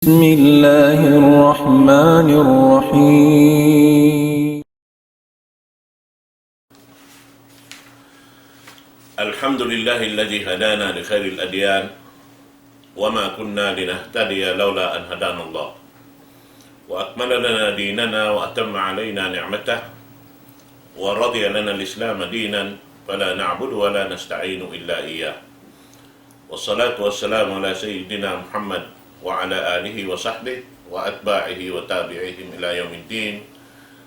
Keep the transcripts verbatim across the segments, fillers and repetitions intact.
بسم الله الرحمن الرحيم. الحمد لله الذي هدانا لخير الأديان وما كنا لنهتدي لولا أن هدانا الله وأكمل لنا ديننا وأتم علينا نعمته ورضي لنا الإسلام دينا فلا نعبد ولا نستعين إلا إياه. والصلاة والسلام على سيدنا محمد وعلى آله وصحبه وأتباعه وتابعيهم إلى يوم الدين.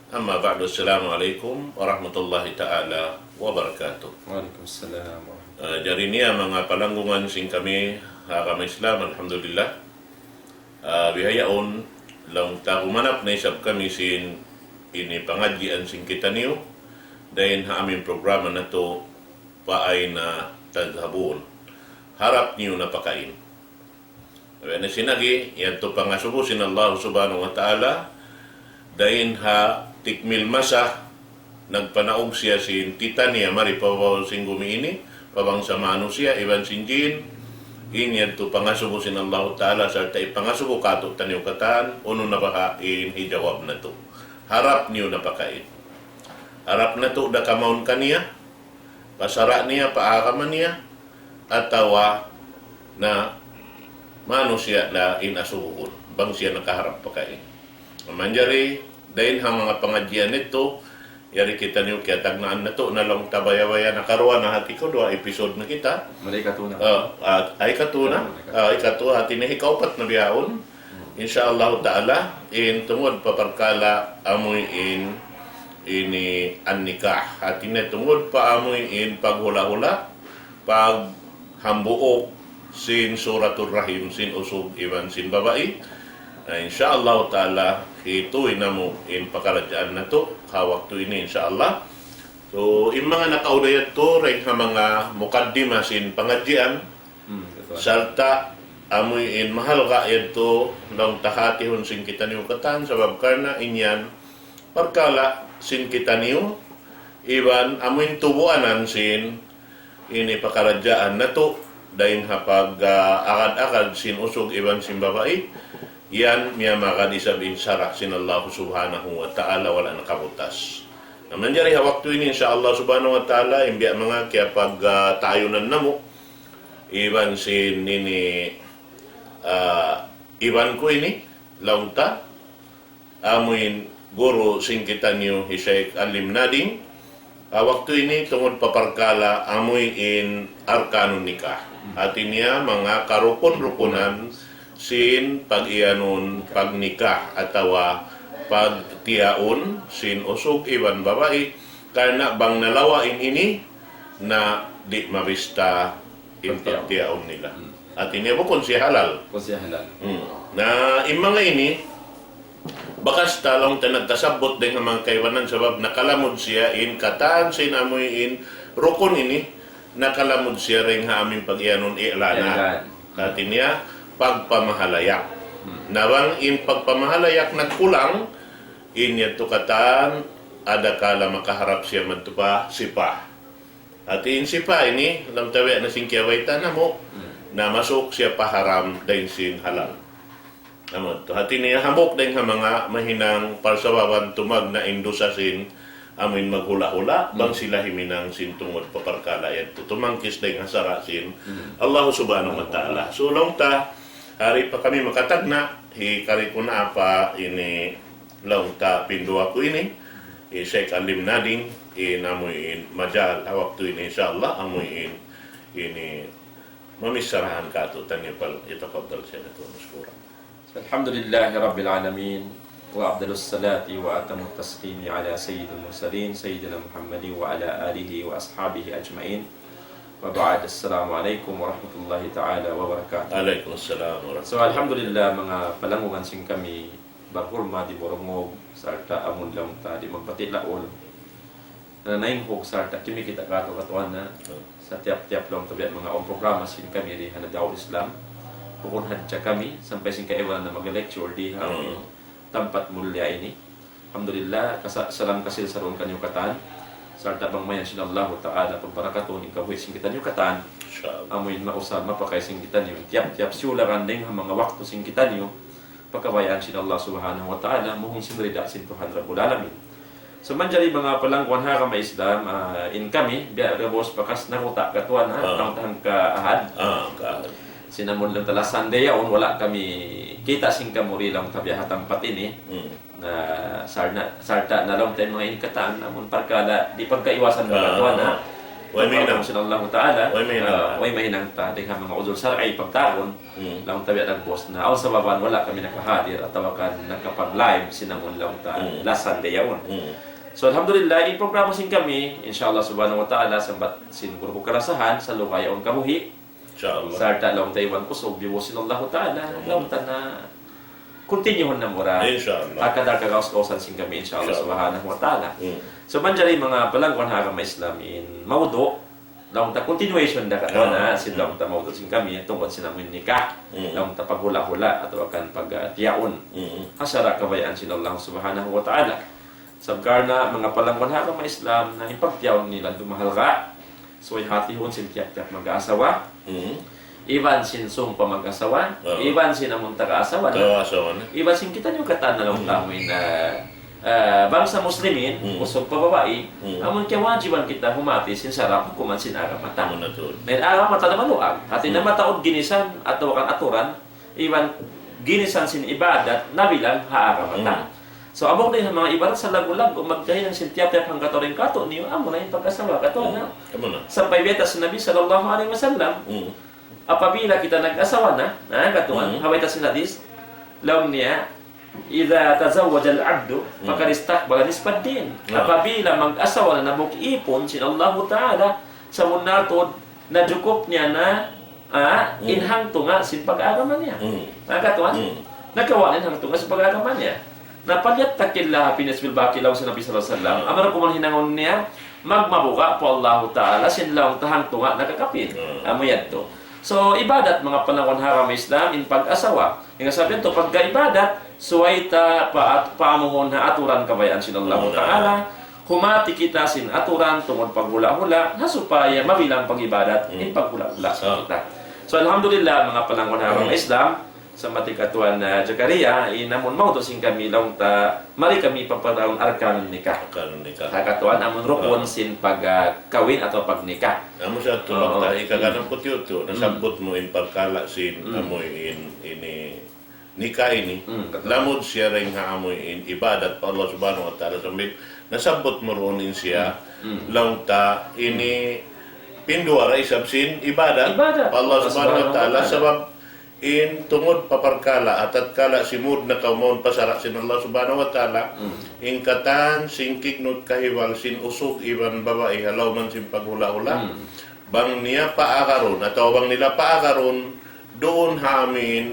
أما بعد، السلام عليكم ورحمة الله تعالى وبركاته. Wa alaykum salam wa rahmatullah. Ah, jari niya manga palanggungan sin kami ha agama Islam, alhamdulillah. Ah, bihaun, laung ta gumanap na isab kami sin ini pangadjian sin kitaniyu, dayn ha amin programa natu', فأين تذهبون. Harap niyu na pakain. Awi na sin agi, yadtu pangasubu sin Allah Subhanahu wa Ta'ala, dayn ha tikmil masa, nagpanaug siya sin tita niya mari pa babaw sin gumi ini, pa bangsa manusiya', iban sin jin, in yadtu pangasubu sin Allah Ta'ala, sarta' ipangasubu kātu'niyu katan, unu na baha' in hijawab natu'. Harap niyu na pakain. Harap natu' da kamaun kaniya, pa sara' niya, pa agama niya, atawa na manusiya' da in asubuhun, bang siya nakaharap pakain. Manjari, dayn ha manga pangadjian yadtu, yari kitaniyu kiyatagnaan natu' na laung ta baya-baya nakaruwa na hati ku, duwa episode na kita. Mari ikatu na. Ah, ah, ay, ikatu na. Ikatu na, ikatu. Ah, ikatu, hati niya hikaupat na bihaun. Hmm. Insya Allah Ta'ala, in tungud pa parkala' amuin ini an-nikah. Hati niya tungud pa amuin paghula'-hula', paghambuuk sin Suratul Rahim, sin usug iban sin babai. Na, insya Allah Ta'ala, hituy namu' in pakaradjaan natu' ha waktu ini, insya Allah. So, in manga nakauna yadtu, dayn ha manga mukaddima sin pangadjian, Hmm, betul. Sarta' amuin mahalga' yadtu, laung ta hatihun sin kitaniyu katan, sabab karna' in yan parkala' sin kitaniyu, iban amuin tubuanan sin ini pakaradjaan natu', dayn ha pag, ah, agad-agad sin usug iban sin babai, yan miyamagad isab in sara' sin Allah Subhanahu wa Ta'ala, wala' nakabutas. Na manjari ha waktu ini, insya Allah Subhanahu wa Ta'ala, in biya' manga kiyapag, ah, tayunan namu', iban sin ini, ah, iban ku ini, laung ta, amuin guru sin kitaniyu hi Sheikh Alim Nading, ah, waktu ini tungud pa parkala' amuin arkanun nikah. Hati niya manga karukun-rukunan sin pag-iyanun pagnikah atawa pagtiyaun sin usug iban babai, karna' bang nalawa' in ini na di' mabista in pagtiyaun nila. Hmm. Hati niya bukun siya halal. Bukun siya halal. Hmm. Na in manga ini, bakas ta laung ta nagtasabbut dayn ha manga kaibanan sabab nakalamud siya in katan sin amuin rukun ini, nakalamud siya dayn ha amuin pag-iyanun i'lanat. I'lan. Hati niya, pagpamahalayak. Hmm. Na bang in pagpamahalayak nagkulang, in yadtu katan, adakala makaharap siya madtu pa sipah. Hati in sipah ini, laung ta biya' na sin kiyabayta' namu', hmm, na masuk siya pa haram dayn sin halal. Amu yadtu. Hati niya hambuuk dayn ha manga mahinang parsababan tumagna' in dusa sin amuin maghula'-hula', bang, hmm, sila himinang sin tungud pa parkala' yadtu. Tumangkis dayn ha sara' sin, hmm, Allah Subhanahu wa Ta'ala. So, laung ta, di' pa kami makatagna', hikari ku na pa ini laung ta pinduwa ku ini, hi Sheikh Alim Nading, in amuin majal ha waktu ini, insya Allah, amuin ini mamicharahan kātu'niyu, فليتفضل سيادته مشكورا. الحمد لله رب العالمين، وأفضل الصلاة وأتم التسليم على سيد المرسلين سيدنا محمد وعلى آله وأصحابه أجمعين. وبعد، السلام عليكم ورحمة الله تعالى وبركاته. Alaykum salam warahmatullahi. So, alhamdulillah, manga palanggungan sin kami, barhurma di' murungug, sarta' amun laung ta di' magpati' laul. Na nainghug sarta' kimikita' katu' katuan na, hmm, sa tiyap-tiyap laung ta biya' manga awn programa sin kami di ha Nadaul Islam. Bukun hadja kami, sampay sin kaibanan na mag-lecture di ha, hmm, tampat mulliya ini. Alhamdulillah, kasa-, salam kasilsaruun kaniyu katan. Sarta' bang mayan sin Allahu Ta'ala, pagbarakatun in kabuhi' sin kitaniyu katan. Insya Allah. Amuin mausa' mapakay sin kitaniyu. Tiyap-tiyap siyulakan dayn ha manga waktu sin kitaniyu. pakabayaan sin Allah Subhanahu wa Ta'ala, muhung sin rida sin Tuhan Rabbul Alamin. So, manjari manga palangguan ha agama Islam, ah, in kami, biya' da boss bakas nakuta' katuan, ha, Ah. tang tahang ka ahad. Ah, ka ahad. Sin amun lang tala Sunday yaun, wala' kami kita' sin kamu ri laung ta biya' ha tampat ini. Hmm. Na, sarta', sarta' na laung ta in manga in katan, amun parkala', di' pagkaiwasan Ah. katuan, ha. Way mahinang. Pagkautom sin Allahu Ta'ala, Way mahinang. ah, way mahinang ta, dayn ha manga uzur sar'i pagtawagun, Hmm. laung ta biya' da boss na, awn sababan wala' kami nakahadir atawa kan nakapag-live sin amun laung ta Hmm. last Sunday yaun. Hmm. So, alhamdulillah, in programa sin kami, insha Allah Subhanahu wa Ta'ala, sambat sin guru ku kalasahan, sa' lugay yaun kabuhi'. Insha Allah. Sarta' laung ta iban kusug, biya' sin Allahu Ta'ala, Hmm. laung ta na continue na mura. Insha Allah. Hakadtu kagaus-gausan sin kami, insha Allah Insha Allah. Subhanahu wa Ta'ala. Hmm. So, manjari manga palangguan ha agama Islam in mawdu', laung ta continuation da katuan, Ah. ha, sin laung ta mawdu' sin kami, tungkol sin amun nikah, Hmm. laung ta paghula'-hula' atawa kan pagtiyaun. Hmm. Ha sara' kabayaan sin Allah Subhanahu wa Ta'ala. Sabab karna' manga palangguan ha agama Islam na in pagtiyaun nila dumahalga', subay hatihun sin tiyap-tiyap mag-asawa, Hmm. iban sin sumpa mag-asawa, Oo. iban sin amun taga-asawa na. Taga-asawa na. Iban sin kitaniyu katan na laung Hmm. ta amuin, ah, ah, bangsa Muslimin, Hmm. usug pa babai, Hmm. amun kiyawajiban kita humati sin sara' hukuman sin agama ta. Amun na tuud. Na in agama ta na maluag. Hati na Hmm. mataud ginisan atawa kan aturan, iban ginisan sin ibadat nabilang ha agama ta. Hmm. So, amu na in manga ibadat sa' lagu-lagu, magkahinang sin tiyap-tiyap hangkatau dayn kātu'niyu, amu na in pag-asawa, katuan na. Hmm. Amu na. Sampay biya' ta sin Nabi sallallahu alayhi wasallam, Hmm. apabila kita nag-asawa na, na, katuan, Hmm. ha bayta' sin hadis, laung niya, إذا تزوج العبد Hmm. فقد استقبل نصف الدين. Hmm. Apabila mag-asawa na, hambuuk īpun sin Allahu Ta'ala, sabunnal tuud, najukup niya na, ah, Hmm. in hangtunga' sin pag-agama niya. Hmm. Na, katuan? Hmm. Nakawa' in hangtunga' sin pag-agama niya. Na, فليتق الله في النصف الباقي, laung sin Nabi sallallahu alayhi wasallam. Hmm. Amura kuman hinangun niya, magmabuga' pa Allahu Ta'ala, sin laung ta hangtunga' nakakapin. Hmm. Amu yadtu. So, ibadat, manga palangguan ha agama Islam, in pag-asawa. Hangkan sabab yadtu, pagka ibadat, subay ta pa-, paamuhun ha aturan kabayaan sin Allahu Amu na. Ta'ala. Humati kita sin aturan tungud paghula'-hula', ha supaya mabilang pag-ibadat, Hmm. in paghula'-hula' sin Ah. kita. So, alhamdulillah, manga palangguan ha agama Hmm. Islam, sambat hi katuan, ah, Jakaria, in amun mawdu' sin kami laung ta, mari kami papatawagun arkanun nikah. Arkanun nikah. Ha katuan, amun rukun Ah. sin pag, ah, kawin atawa pagnikah. Amu sa tuud Oo. ta, ikaganap Hmm. ku tiyu'-tiyu', Hmm. nasabbut mu in parkala' sin, Hmm. amu in, ini, nikah ini, Hmm, katuan. Lamud siya dayn ha amu in ibadat pa Allah Subhanahu wa Ta'ala sambil nasabbut mu duun in siya, Hmm. Hmm. laung ta ini pinduwa ra isab sin ibadat Ibadat pa Allah Subhanahu wa Ta'ala, sabab in tungud pa parkala', tatkala simud na kaw mawn pa sara' sin Allah Subhanahu wa Ta'ala, Hmm. in katan sin kignut kahibal sin usug iban babai ha lawm sin paghula'-hula', Hmm. bang niya paagarun, atawa bang nila paagarun, duun ha amu in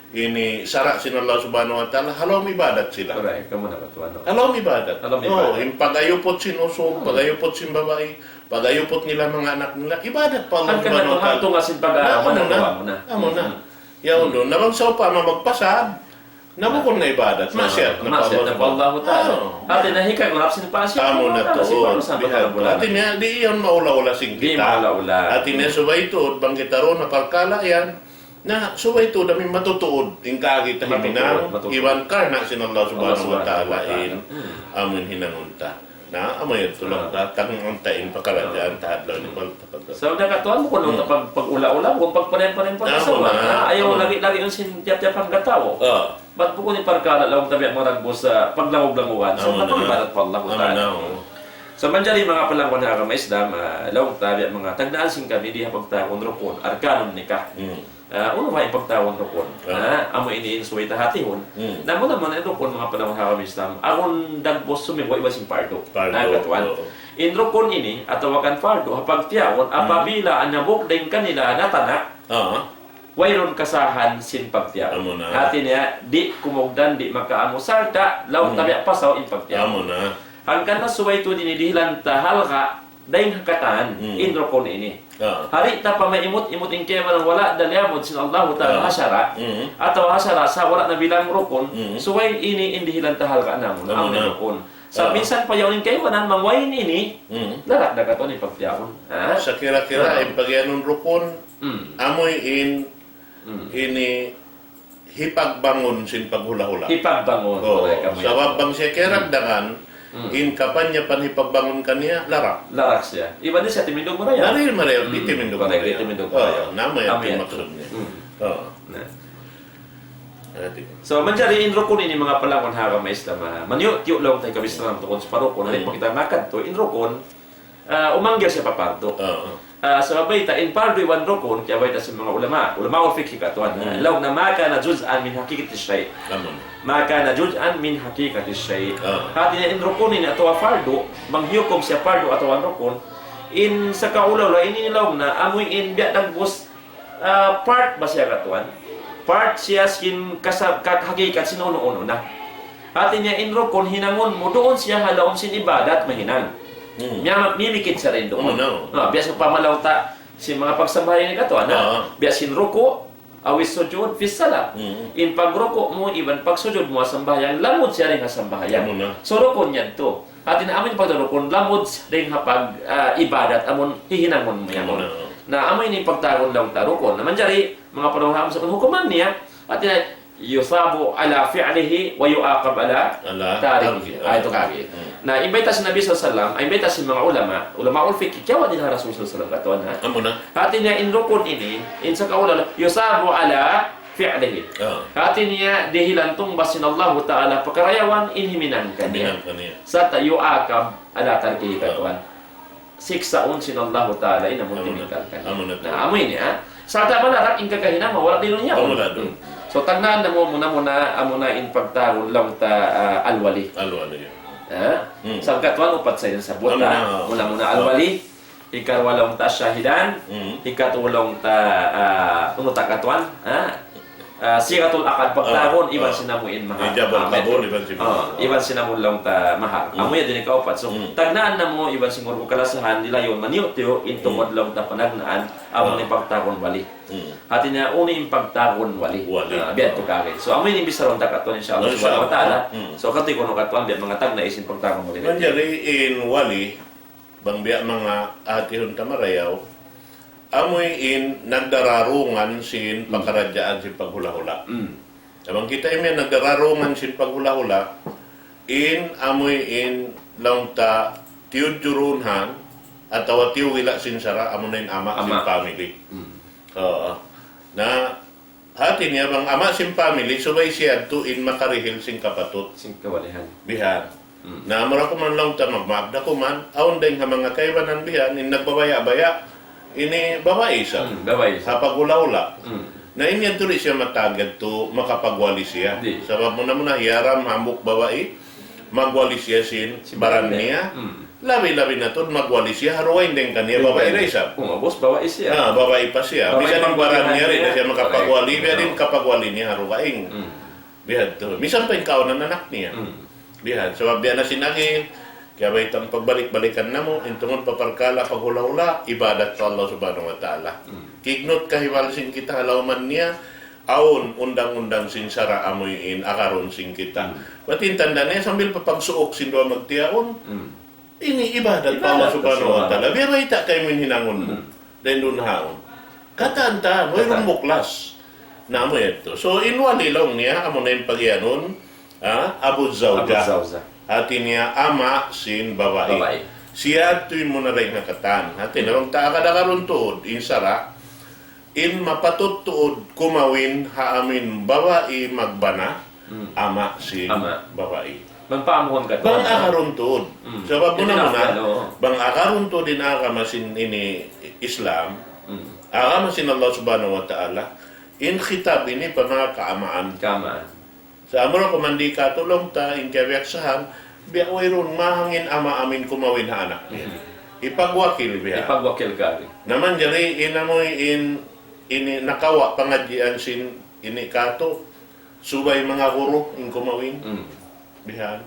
ini sara' sin Allah Subhanahu wa Ta'ala, ha lawm ibadat sila. Correct. Kamu na katuan, no? Ha lawm ibadat. Ha lawm Oh, ibadat. In pag-ayuput sin usug, Hmm. pag-ayuput sin babai, pag-ayuput nila manga anak nila, ibadat pa Allah Subhanahu wa Ta'ala. Hangkan na hangtunga' sin pag-agama na, amu na. Amu na. Hmm. Yaun duun. Na bang sawpama magpasad, na bukun na ibadat. Ah, maksiyat na pa Allah Subhanahu wa Ta'ala. Oh. Hati niya hikagulap sin pagsiyat. Amu na tuud. Hati niya, di' yan maula-ula sin kita. Di' maula-ula. Hati niya subay tuud, bang kita duun na parkala' yan, na subay tuud amu in matutuud in kaagi ta himinang, matutuud, matutuud. Iban karna' sin Allah Subhanahu wa Ta'ala in Hmm. amu in hinangun ta. Na, amu yadtu laung ta, Ah. tanggungan ta in pakaradjaan ta adlaw ini. Ah. Bal, takadda. Sa' da katuan bukun laung ta Hmm. pag, pag-ula-ula, bukun pagpanayan-panayan pag-asawa. Amu na, Na, ayaw amu na. Lagi-lagi sin tiyap-tiyap hangkatau. Ah. Bat bukun in parkala' laung ta biya' maragbus sa' paglangug-langugan. Sa' Amu na. Pag-ibadat pa Allah Amu Ta'ala. na, oo. Sa' manjari manga palangguan ha agama Islam, ah, laung ta biya' manga tagnaan sin kami di ha pagtawagun rukun, arkanun nikah. Hmm. Ah, unu ba in pagtawagun rukun? Ah. Ah, amu ini in subay ta hatihun. Hmm. Na amu na in rukun, manga palangguan ha agama Islam, awn dagbus sumibu' iban sin pardu. Pardu, Ah, katuan. Oo. In rukun ini, atawa kan pardu, ha pagtiyaun, Hmm. apabila in hambuuk dayn kanila natana', Ah. wayruun kasahan sin pagtiyaun. Amu na. Hati niya, di' kumugdan, di' makaamu sarta', laung Hmm. ta biya' pasaw in pagtiyaun. Amu na. Hangkan na subay tuud ini dihilan ta halga', dayn ha katan, Hmm. in rukun ini. Ah. Di' ta pa maimut-imut in kaibanan wala' da liyamud sin Allahu Ta'ala Ah. ha sara', Hmm. atawa ha sara' sa' wala' nabilang rukun, Hmm. subay ini in dihilan ta halga' namu', Amu amu na. in rukun. Sa' Ah. minsan pa yaun in kaibanan, bang way ini, Hmm. larak da katuan in pagtiyaun. Ha? Sa' kira-kira, Ah. in pagiyanun rukun, Hmm. amu in Hmm. ini hipagbangun sin paghula-hula. Hipagbangun, oh, correct, kamu yan. Sabab bang siya kiyaragdagan, hmm, in kapan niya pan hipagbangun kaniya, larak. Larak siya. Iban di' siya timindug marayaw. Mari, marayaw, di' timindug marayaw. Hmm, correct, di' timindug marayaw. Oh, na, amu yan in maksud niya. Hmm. Oh. Na. Ati. So, manjari in rukun ini manga palangun ha agama Islam, ah, maniyu'-tiyu' laung ta kabistaran tukun sa parukun, hmm, hari pa kita makadtu, in rukun, ah, umanggil siya pa pardu. Oo. Ah, sabab bayta', in pardu iban rukun, kiyabayta' sin manga ulama, ulama ul fiqh katuan. Hmm. Laung niya, ما كان جزءا من حقيقة الشيء. Amun. ما كان جزءا من حقيقة الشيء. Oo. Hati niya in rukun ini atawa pardu, bang hiyukum siya pardu atawa rukun, in sakaula-ula ini laung niya, amu in biya' dagbus, ah, part ba siya katuan? Part siya sin kasa-, ka-, hakikat sin unu-unu na. Hati niya in rukun hinangun mu duun siya ha lawm sin ibadat mahinang. Hmm. Miya-, mimikit siya duun. Unu na, oh. Ah, biya' sin pamalaw ta sin manga pagsambahayang ini katuan, ha? Ah. Biya' sin ruku', aw sujud, fi salah. Hmm. In pagruku' mu, iban pagsujud mu ha sambahayang, lamud siya dayn ha sambahayang. Unu na. So, rukun yadtu. Hati niya amun pagdarukun, lamud dayn ha pag, ah, ibadat, amun hihinangun mu yan. Amun, ah. Na, amu ini pagtawagun laung ta rukun. Na manjari, manga panaw ha, sa hukuman niya, hati niya, يثاب على فعله ويعاقب على تركه. Ala tarkihi. Ah, itu kagi. Hmm. Na, in bayta' sin Nabi sallallahu alayhi wasallam, in bayta' sin manga ulama, ulama ul fiqh, kiyawa' nila Rasul sallallahu alayhi wasallam katuan, ha? Amu na. Hati niya, in rukun ini, in sakaula, يثاب على فعله. Ah. Hati niya, dihilan tungbas sin Allahu Ta'ala pakarayawan in himinang kaniya. Himinang kaniya. Sarta' يعاقب على تركه, ah, katuan. Siksaun sin Allahu Ta'ala in amun, amu na, timinggal kaniya. Amu na. Na, amu ini, ha? Sarta' malarak in kakahinang, mawala' dayn dunya. Amu na, hmm. So, tagnaan namu' muna-muna, amu na in pagtawagun laung ta, ah, al-wali. Al-wali. Ha? Hmm. Sa' katuan upat sa in sabut, amu na, ha? Muna-muna, oh, al-wali. Hikaruwa laung ta shahidan, mm, hikatū laung ta, ah, unu ta katuan, ha? Ah, sighatul aqd, pagtawagun, ah, iban sin amu in mahar. Ijab al-qabul, ah, iban sin mahar. Iban sin amu laung ta mahar. Mm. Amu yan in kaupat. So, mm, tagnaan namu' iban sin ngurgu kalasahan nila yan, maniyu'-tiyu', in tungud, mm, laung ta panagnaan, amu, ah, in pagtawagun wali. Mm. Hati niya, unu in pagtawagun wali. Wali. Ah, biya' tu kari. So, amu in bichara ta katuan, insha Allah, insha Allah, subhanahu wa ta'ala. Mm. So, kati' kunu' katuan, biya' manga tagna' sin pagtawagun wali. Manjari in wali, bang biya' manga hatihun ta marayaw, amu in nagdararungan sin, hmm, pakaradjaan sin paghula'-hula'. Hmm. Bang kita ini nagdararungan sin paghula'-hula', in amu in laung ta tiyudjurunhan, atawa tiyugila' sin sara', amu na in ama' sin, ama', family. Hmm. Oo. Na, hati niya bang ama' sin family, subay siya yadtu in makarihil sin kapatut. Sin kawalihan. Bihan. Hmm. Na, amura ku man laung ta magmaap da ku man, awn dayng ha manga kaibanan bihan, in nagbabaya'-baya', ini babai sa. Hmm, babai sa. Ha paghula'-hula'. Hmm. Na, in yadtu di' siya matagad tu makapagwali siya. Di'. Sabab muna-muna hiyaram hambuuk babai, magwali siya sin, sin baran niya. Hmm. Labi-labi na tuud magwali siya ha dugaing dayn kaniya babai da isab. Kung ubus, babai siya. Ah, babai pa siya. Babai. Misan in baran niya di' na siya makapagwali, biya' diin kapagwali niya ha dugaing. Hmm. Biya' hādtu. Misan pa in kaawnan anak niya. Hmm. Biya' hādtu. Sabab biya' na sin agi, kiyabayta' pagbalik-balikan namu', in tungud pa parkala' paghula'-hula', ibadat pa Allah Subhanahu wa Ta'ala. Hmm. Kignut kahibal sin kita ha lawm niya, awn undang-undang sin sara' amu in agarun sin kita. Hmm. Bat in tanda' niya sambil pa pagsuuk sin duwa magtiyaun, hmm, ini ibadat pa Allah Subhanahu wa Ta'ala. Biya' bayta' kaymu in hinangun mu. Hmm. Dayn duun haun. Katan ta, wayruun muklas. Na amu yadtu. So, in wali laung niya, amu na in pagiyanun, ah, Abu Zawjah. Abu Zawjah. Hati niya ama' sin babai. Babai. Siya yadtu in muna dayn ha katan. Hati niya, bang ta agarun tuud, in sara', in mapatut tuud kumawin ha amu in babai magbana, hmm, ama' sin, ama', babai. Bang paamuhun katan. Bang agarun tuud. Hmm. Sabab muna-muna, bang agarun tuud in agama sin ini Islam, hmm, agama sin Allah Subhanahu wa Ta'ala, in khitab ini pa manga kaamaan. Kaamaan. Sa' amura ku man di' katu' laung ta, in kiyabiyaksahan, biya' wayruun mahang in ama' amu in kumawin ha anak niya. Hmm. Hipagwakil biya'. Hipagwakil kari. Na manjari in amu in, ini nakawa' pangadjian sin ini katu', subay manga guru in kumawin. Hmm. Bihan.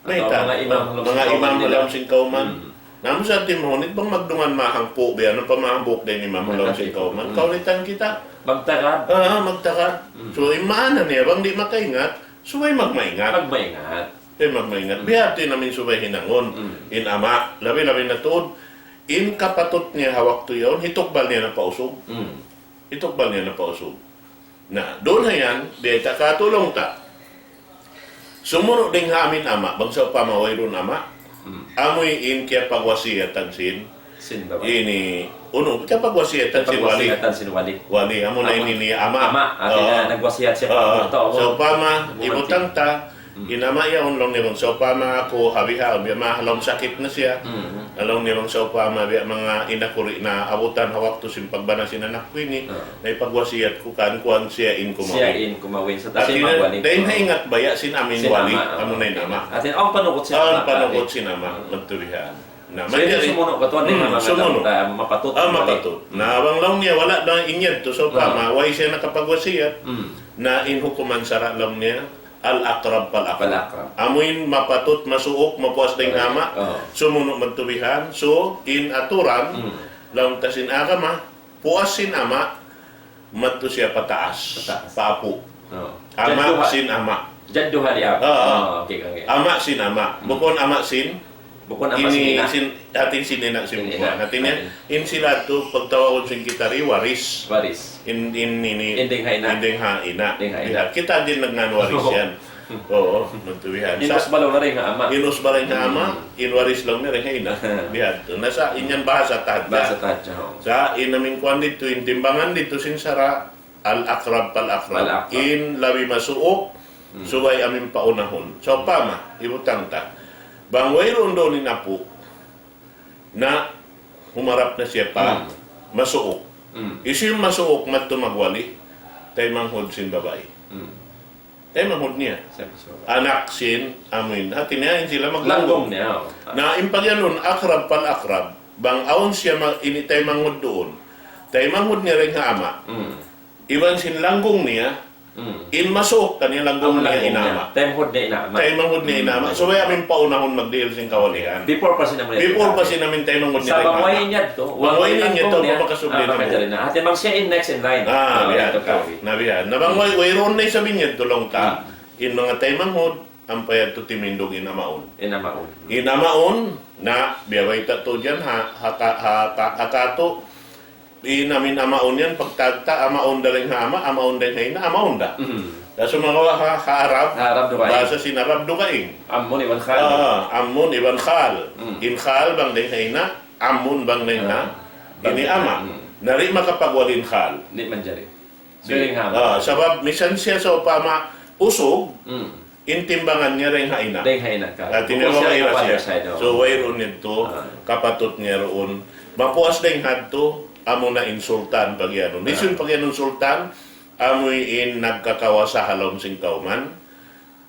Atawa manga imam ha lawm sin kawman. Manga imam ha lawm sin kawman. Hmm. Na amu sa timahunit bang magdungan mahang pu' biya', ampa mahang buk dayn imam ha lawm sin kawman. Hmm. Kaunitan kita. Magtagad. Ah, magtagad. Hmm. So, in maana niya, bang di' makaingat, subay magmaingat. Magmaingat. Subay magmaingat. Hmm. Biya' hādtu in amu in subay hinangun. Hmm. In ama', labi-labi na tuud, in kapatut niya ha waktu yaun, hitukbal niya na pa usug. Hmm. Hitukbal niya na pa usug. Na, duun ha yan, biyayta' kātu' laung ta. Sumunu' dayn ha amin ama', bang sawpama wayruun ama', amuin kiyapagwasiyatan sin, sin babai. Ini, unu, kiyapagwasiyatan sin wali. Kiyapagwasiyatan sin wali. Wali, amuna ini niya ama'. Ama', hati niya, nagwasiyat siya pa tau. Sawpama, ibutang ta, in ama' yaun laung niya bang sawpama aku ha biha, biya' ma ha lawm sakit na siya. Laung niya bang sawpama biya' manga inakuri na abutan ha waktu sin pagbana sin anak ku ini, na ipagwasiyat ku kan kuwan siya in kumawin. Siya in kumawin. Sa' ta sin magwali. Dayn ha ingat baya' sin amin wali, amuna in ama'. Hati niya, awn panukut sin ama'. Awn panukut sin ama', magtubihan. Na, so, ini sumunu' katuan dayn ha ama', mapatut. Ah, mapatut. Na, bang laung niya, wala' na in yadtu, sawpama, way siya nakapagwasiyat. Na, in hukuman sara' laung niya, al-aqrab fal-aqrab. Fal-aqrab. Amuin mapatut, masuuk, mapuas dayn ha ama', sumunu' magtubihan. So, in aturan, laung ta sin agama, puas sin ama', madtu siya pataas, paapu'. Ama' sin ama'. Jadduha li ab. Ah, okay, okay. Ama' sin ama'. Bukun ama' sin Bukun ama' sin ina'. Sin, hati sin ina' sin bukun. Hati niya, in sila tu, pagtawagun sin kita ri, waris. Waris. In, in, ini, in dayn ha ina'. In dayn ha ina'. Dayn ha ina'. Kita' di' nagngān waris yan. Oo, magtubihan. In usba laung niya dayn ha ama'. In usba dayn ha ama', in waris laung niya dayn ha ina'. Biya' tu. Na sa', in yan bahasa ta hadja. Bahasa ta hadja, oo. Sa', in amin kuwan ditu, in timbangan ditu, sin sara', al-aqrab fal-aqrab. Fal-aqrab. In labi masuuk, subay amin paunahun. Sawpama, ibutang ta. Bang wayruun duun in apu', na humarap na siya pa masuuk. Hisiyu in masuuk madtu magwali? Taymanghud sin babai. Taymanghud niya. Anak sin amuin. Hati niya, in sila maglanggung. Langgung niya, oo. Na in pagyanun, aqrab fal-aqrab. Bang awn siya ma-, ini taymanghud duun. Taymanghud niya dayn ha ama'. Iban sin langgung niya, in masuuk kaniya langgung niya in ama'. Taymanghud niya in ama'. Taymanghud niya in ama'. Subay amin paunahun magdihil sin kawalihan. Before pa sin amin taymanghud niya in ama'. Sa' bang way in yadtu, bang way in yadtu, mapakasubli na. Hati bang siya in next in line. Ah, biya' tu. Na biya'. Na bang way, wayruun na isab in yadtu laung ta. In manga taymanghud, ampa yadtu timindug in amaun. In amaun. In amaun, na, biya' bayta' tu yan, ha, ha, ha, ha, ha katu', in amin amaun yan, pagtagta', amaun dayn ha ama', amaun dayn ha ina', amaun da. Da sumagawa' ha, ha Arab, ha Arab dugaing. Bahasa sin Arab dugaing. Ammun iban khal. Ah, ammun iban khal. In khal bang dayn ha ina', ammun bang dayn ha, ini ama'. Na di' makapagwali in khal. Di' manjari. Di'. Dayn ha ama'. Ah, sabab misan siya sawpama usug, in timbangan niya dayn ha ina'. Dayn ha ina' ka. Hati niya bukun siya wala' siya. So, wayruun yadtu, kapatut niya duun. Mapuas dayn hadtu, amuna in sultan pagyanun. Hisiyu in pagyanun sultan, amuin nagkakawasa ha lawm sin kawman,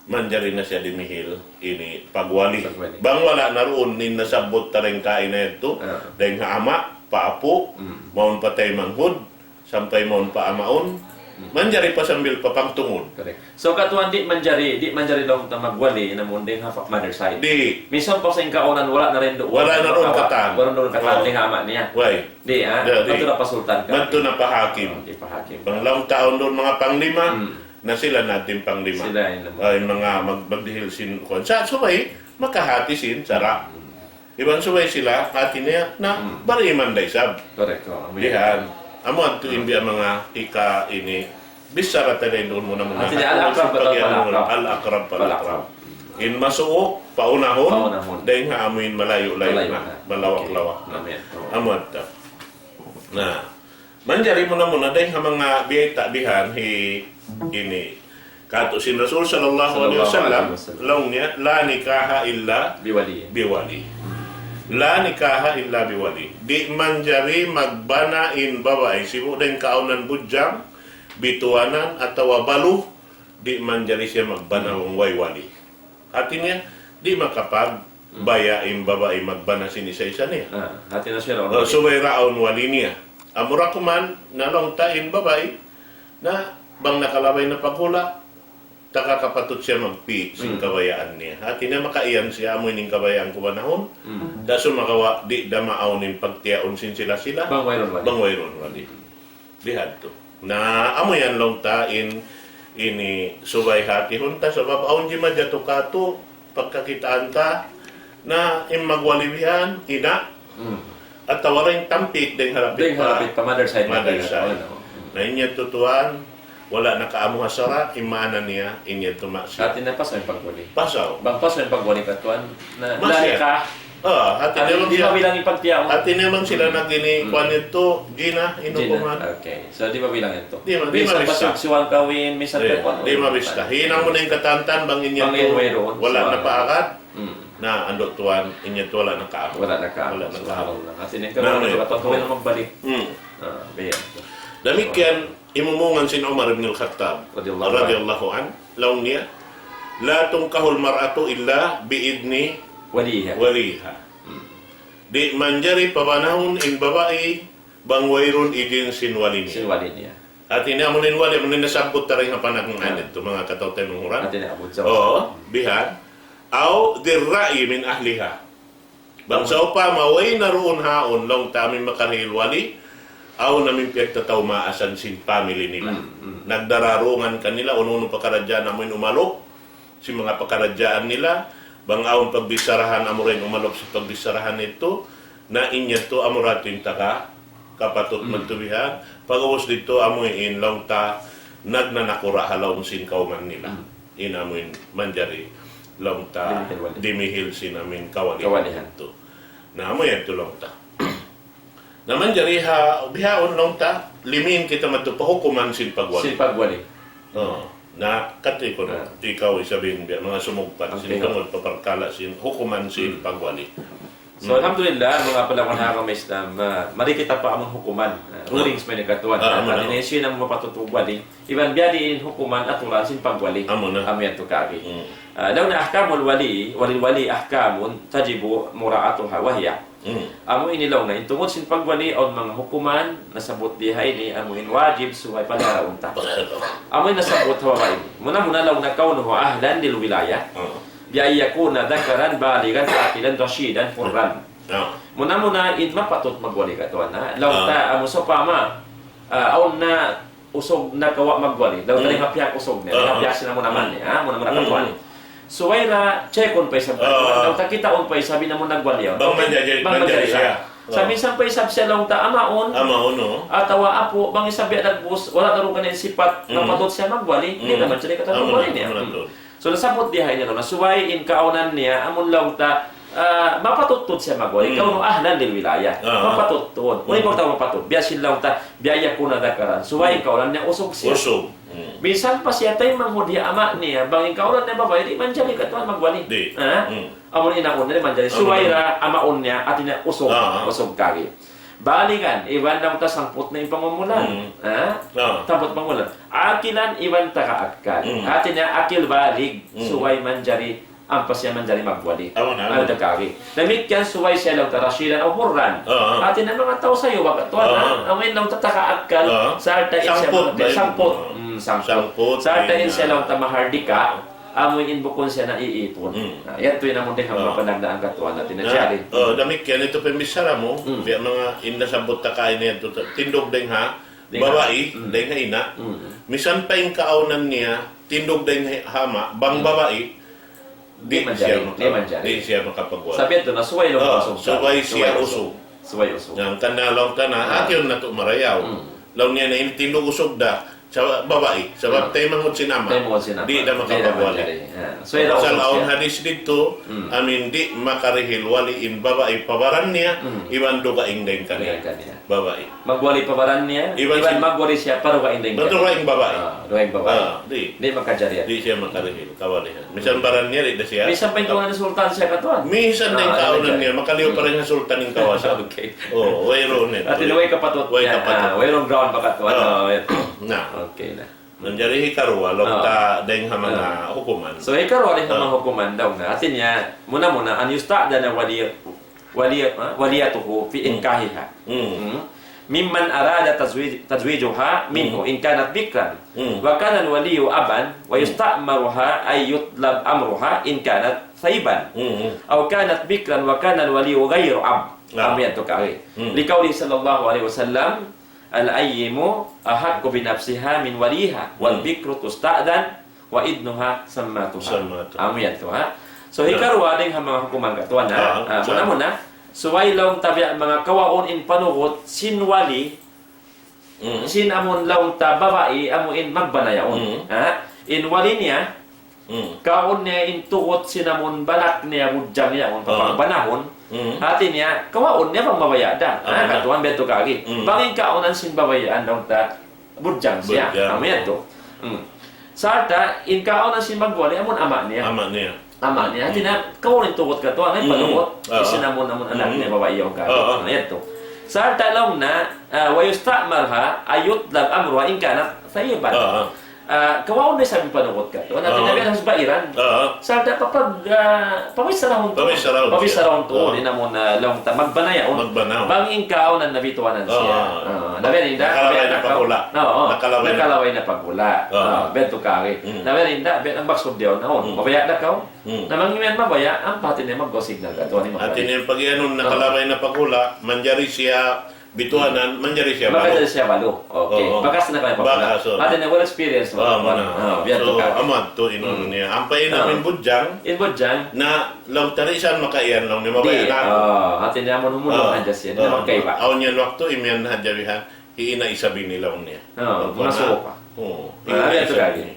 manjari na siya dimihil ini pagwali. Pagwali. Bang wala' na duun in nasabbut ta dayn kaina yadtu, dayn ha ama', pa apu', mawn pa taymanghud, sampay mawn pa amaun, manjari pa sambil pa pangtungud. Correct. So, katuan di' manjari, di' manjari laung ta magwali, in amun dayn ha fa-, mother side. Di'. Minsan pa sin kaunan, wala' na duun. Wala' na duun katan. Wala' na duun katan dayn ha ama' niya. Way. Di', ha? Di', di'. Madtu na pa sultan ka. Madtu na pa hakim. Oh, di' pa hakim. Bang laung ta awn duun manga panglima, na sila na in panglima. Sila in, ah, in manga mag-, magdihil sin kuwan. Sa' subay, makahati sin sara'. Iban subay sila, hati niya, na bariman da isab. Correct, oh, amu yan. Dihan. Amu yadtu in biya' manga hika ini. Bichara ta dayn duun muna-muna. Hati niya, al-aqrab fal-aqrab. Al-aqrab fal-aqrab. In masuuk, paunahun, paunahun. Dayn ha amuin malayu'-layu' na, malawak-lawak na. Amu yadtu. Na, manjari muna-muna dayn ha manga biyayta' bihan hi ini. Katu' sin Rasul sallallahu alayhi wasallam, laung niya, "La nikaha illa biwali." Biwali. "La nikaha illa biwali." Di' manjari magbana in babai, sibu' dayn kaunan budjang, bituanan, atawa balu, di' manjari siya magbana bang way wali. Hati niya, di' makapagbaya' in babai magbana sin isa-isa niya. Ah, hati niya siya, oh, subay da awn wali niya. Amura kuman, na laung ta in babai, na bang nakalabay na paghula', taga kapatut siya magpi' sin kabayaan niya. Hati niya makaiyan siya, amu in kabayaan ku banahun. Da sumagawa', di' da maawn in pagtiyaun sin sila-sila. Bang wayruun wali. Bang wayruun wali. Bihadtu. Na, amu yan laung ta in, ini subay hatihun ta, sabab awn jimajatu katu', pagkakitaan ta, na in magwali bihan, ina', atawa in tampik dayn ha lapit pa, dayn ha lapit pa mother side. Mother side. Na in yadtu tuwan, wala' nakaamu ha sara', in maana niya, in yadtu maksiyat. Hati niya pasaw in pagwali. Pasaw. Bang pasaw in pagwali katuan, na, Maksiyat. Ah, hati niya bang di' siya, mabilang in pagtiyaun. Hati niya bang sila nag-ini, kuwan yadtu, jina, in hukuman. Okay. So, di' mabilang yadtu. Di' ma-, di' mabista. Minsan pasugsuan kawin, minsan kawin. Di' mabista. Hinang mu na in katantan, bang in yadtu, wala' na paagad. Na, andu' tuwan, in yadtu wala' nakaamu. Wala' nakaamu. Wala' nakaamu. Subhanallah. Hati niya, kawin na magbalik. Ah, biya'. Damikkiyan, imumungan sin Umar ibn al-Khattab, radiyallahu anhu, laung niya, لا تنكح المرأة إلا بإذن وليها. Di' manjari pabanahun in babai bang wayruun idin sin wali niya. Sin wali niya. Hati niya, amu in wali, amu in nasabbut ta dayn ha panagnaan yadtu, manga kataw-taymanghuran. Hati niya, amu in sabbut. Oo, bihan. أو ذي الرأي من أهلها. Bang sawpama way na duun haun, laung ta amu in makarihil wali, awn amu in piyagtataymaasan sin family nila. Nagdararungan kanila, unu-unu pakaradjaan amu in umalup sin manga pakaradjaan nila, bang awn pagbicharahan amu ra in umalup sin pagbicharahan yadtu, na in yadtu amu ra in taga kapatut magtubihan, pag'ubus didtu amu in laung ta nagnanakura' ha lawm sin kawman nila. In amu in manjari laung ta dimihil sin amu in kawalihan yadtu. Na amu yadtu laung ta. Na manjari ha bihaun laung ta, limiin kita madtu pa hukuman sin pagwali. Sin pagwali. Oo. Na, kati' kunu', ikaw isab in biya' manga sumugpat, sin tungud pa parkala' sin hukuman sin pagwali. So, alhamdulillah, manga palangga' ha agama Islam, ah, mari kita pa amun hukuman, ah, rulings man in katuan. Ah, amu na. Hati niya hisiyu in mapatut magwali. Iban biya' diin in hukuman aturan sin pagwali. Amu na. Amu yadtu kari. Ah, laung niya أحكام الولي، وللولي أحكام تجب مراعاتها وهي. Amu ini laung niya, in tungud sin pagwali, awn manga hukuman, nasabbut di ha ini, amu in wajib subay pagaraun ta. Amu in nasabbut ha baba' ini. Muna-muna laung niya كونه أهلا للولاية. بأن يكون ذكرا بالغا عاقلا رشيدا حرا. Muna-muna in mapatut magwali katuan, ha? Laung ta, amu sawpama, ah, awn na usug nakawa' magwali. Laung ta dayn ha pihak usug niya, dayn ha pihak sin amun ama niya, ha? Muna-muna katuan. Subay ra check-un pa isab katuan. Laung ta kitaun pa isab in amun nagwali yaun. Bang manjari, bang manjari siya. Sa' minsan pa isab siya laung ta amaun. Amaun, oo. Atawa apu', bang isab biya' dagbus, wala' na duun kaniya sipat, mapatut siya magwali, di' na manjari katuan magwali niya. So, nasabbut di ha ini laung niya, subay in kaawnan niya, amun laung ta, ah, mapatut tuud siya magwali. كونه أهلا للولاية. Mapatut tuud. Unu in mapatut? Biya' sin laung ta, بأن يكون ذكرا. Subay in kaawnan niya usug siya. Usug. Minsan pa siya taymanghud ha ama' niya, bang in kaawnan niya babai, di' manjari katuan magwali. Di'. Ha? Amun inaun niya, di' manjari. Subay ra amaun niya, hati niya usug. Usug kari. بالغا, iban laung ta sangput na in pangumulan. Ha? Sangput pangumulan. عاقلا, iban taga akkal. Hati niya akil balig, subay manjari, ampa siya manjari magwali. Amu na, amu na. Damikkiyan subay siya laung ta رشيدا أو حرا. Hati niya manga tau sayuwa katuan, ha? Amu in laung ta taga akkal, sarta' in siya sangput. Sangput. Sarta' in siya laung ta mahardika. Amu in bukun siya naiipun. Na, yadtu in amun dayn ha manga panagnaan katuan hati niya. Na, damikkiyan yadtu pambichara mu, biya' manga in nasabbut ta kaina yadtu, tindug dayn ha babai, dayn ha ina'. Misan pa in kaawnan niya, tindug dayn ha ama', bang babai, di' siya maka-, di' siya makapagwali. Sabab yadtu na subay laung usug. Subay siya usug. Subay usug. Hangkan na laung ta na, hati niya natu' marayaw. Laung niya na in tindug usug da, sa babai, sabab taymanghud sin ama'. Taymanghud sin ama'. Di' da makapagwali. Di' da makapagwali. So, pasal awn hadis didtu, amu in di' makarihil wali in babai pa baran niya, iban dugaing dayn kaniya. Dugaing kaniya. Babai. Magwali pa baran niya, iban magwali siya pa dugaing dayn kaniya. Pa dugaing babai. Ah, dugaing babai. Ah, di'. Di' makajari. Di' siya makarihil kawalihan. Misan baran niya, di' da siya. Misan pa in kaawnan niya sultan siya katuan. Misan da in kaawnan niya, makaliyu pa dayn ha sultan in kawasa. Okay. Oh, wayruun yadtu. Hati niya way kapatut niya. Way kapatut. Ah, wayruun ground pa katuan. Ah. Oh, yadtu. Na. Okay na. Manjari hikaruwa, laung ta dayn ha manga hukuman. So, hikaruwa dayn ha manga hukuman, laung niya. Hati niya, muna-muna, أن يستأذن ولي ولي-، وليته في إنكاحها. ممن أراد تزويج-، تزويجها منه إن كانت بكرا. وكان الولي أبا ويستأمرها أن يطلب أمرها إن كانت ثيبا. أو كانت بكرا وكان الولي غير أب. Amu yadtu kari. لقوله صلى الله عليه وسلم: الأيم أحق بنفسها من وليها، والبكر تستأذن وإذنها سماتها. Sammatuha. Amu yadtu, ha? So, hikaruwa dayn ha manga hukuman katuan, ha? Ah, muna-muna, subay laung ta biya' manga kawaun in panugut sin wali, Mm. Sin amun laung ta babai, amu in magbana yaun. Mm. Ha? In wali niya, Mm. kaun niya in tugut sin amun balak niya budjang yaun, Ah. papagbanahun. Mm. Hati niya, kawaun niya bang mabaya' da. Ah, Ha, na. katuan betu kagi. Mm. Bang in kaunan sin babai yan laung ta budjang siya. Budjang. Amu yadtu. Mm. Sarta', in kaunan sin magwali, amun ama' niya. Ama' niya. Ama' niya. Hati niya, kawaun in tugut katuan, ay Mm. panugut. Ah. Isin amun, amun anak Mm. niya babai yaun kagi. Ah, ah. Na yadtu. Sarta' laung na, ah, ويستأمرها أن يطلب أمرها إن كان ثيبا. Ah, ah. Ah, kawaun na isab in panugut katu'. Na Ah. tinabihan harus bairan. Ah. Sarta' papag-, ah, pamisarahun tuud. Pamisarahun siya. Pamisarahun tuud. Ah. In amun, ah, laung ta magbana yaun. Magbana. Bang in kaunan na bituanan siya. Ah. Ah, na biya' hinda, Nakalaway biya' na nakaw-, paghula'. Oo. Nakalaway na. Nakalaway na paghula'. Ah. Ah, biya' tu kari. Mm. Na biya' hinda, biya' nang maksud diyaun na yaun. Mm. Mabaya' da kaw? Mm. Na bang in mabaya', ampa hati niya mag-go signal katu', ani Hati magbalik. niya pag-iyanun, Oo. nakalaway na paghula', manjari siya bituanan, manjari siya Maka balu. dari siya balu. Okay. Oo. Bakas na kaya pa pala. Bakas, oo. Hati niya, well experience mo. Oo, muna. Oo, biya' tu So, kari. amat tu in unu Mm. niya. Ampa in Oo. amin budjang, In budjang. na laung ta di' sa makaiyan laung niya, mabaya' Di', na aku. oo, hati niya, amun humulung Oo. hadja siya. Di' na Oo. magkaiba. Awn yan waktu, imiyan hadja bihan, hi ina isab ini laung niya. Oo, Pagkuha na. masuko pa. Oo. Ah, Hi ina biya' tu isab kari. ini.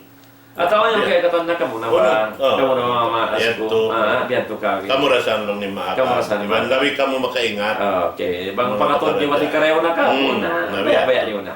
Atawa yan Biya'. kaya katan na kamu na Unu? ba? Oo. Kamu na mama, Yan asgo. tu. Ah, biya' tu kari. Kamu rasan laung niya maaka. Kamu rasan Iban maaka. labi kamu makaingat. Ah, okay. Bang Mga pangatud kapatid niyo, wati yan. karayaw na ka, Hmm, una, na biya' baya'-baya' tu. niyo na.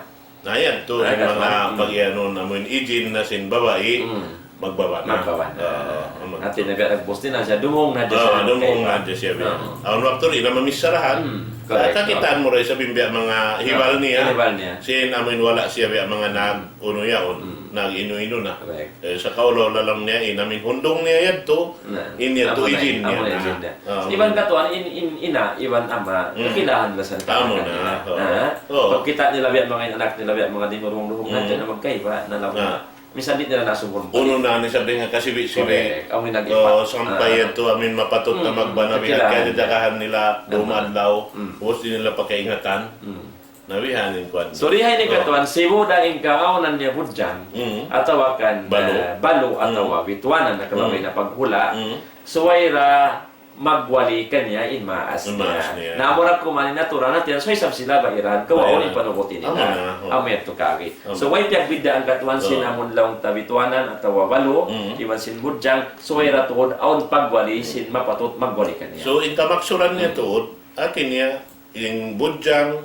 Na yan tu, Ah, in yan, mga mali. pag-iyanun, amun ijin na sin babai, Hmm. magbaba na. Magbaba na. Ah, amun Hati tu. na biya' nagbusti na siya, dumung na hadja Ah, siya, dumung okay. na hadja siya, biya'. Ah. Awn waktu di' na mamisarahan. Hmm, correct. Kakitaan mu ra isab in biya' mga hibal Ah, niya. hibal niya. Sin amun wala' siya biya' mga nag-unu yaun, Hmm. nag-inu-inu na. Correct. Eh, sa kaulaw laung niya, in amin hundung niya yadtu, Na, in yadtu amu na, ijin niya amu na na. ijin niya. Ah, Iban amu na. katuan, in, in, ina, iban ama, Mm. kakilahan na sa Amu na, kaniya. oo. Ha? Oo. Pagkita' nila biya' mga anak nila, biya' mga dimurung-durung, Mm. nandiyan na magkaiba, na laung Na. na. Minsan di' nila nasubun. Unu na, ni sabi nga kasibi-sibi. Correct. Amu in nag-impact. Oo, sampay Ah. yadtu, amin mapatut na Mm, magbana, biya' kakilahan. kaya jagahan nila, Tama. dumadlaw, Mm. ubus di' nila pakaingatan. Mm. Na bihan in kuwan. So, diha ini Ah. katuan, sibu' da in kaawnan niya budjang, Mm. atawa kan, Balu. ah, balu, Mm. atawa bituanan, na kalabay Mm. na paghula'. Mm. Subay da magwali kaniya in maas In niya. maas niya. Na amura kuman in natural na tiyan, subay isab sila bairan, kawaun Bairan. in panugutin nila. Amu na, oh. Amu yadtu kari. Amu. So, way piyagbiddaan katuan sin Oh. amun laung ta bituanan, atawa balu, Mm. iban sin budjang, subay da tuud awn pagwali, Mm. sin mapatut magwali kaniya. So, in kamaksuran niya Mm. tuud, hati niya, in budjang,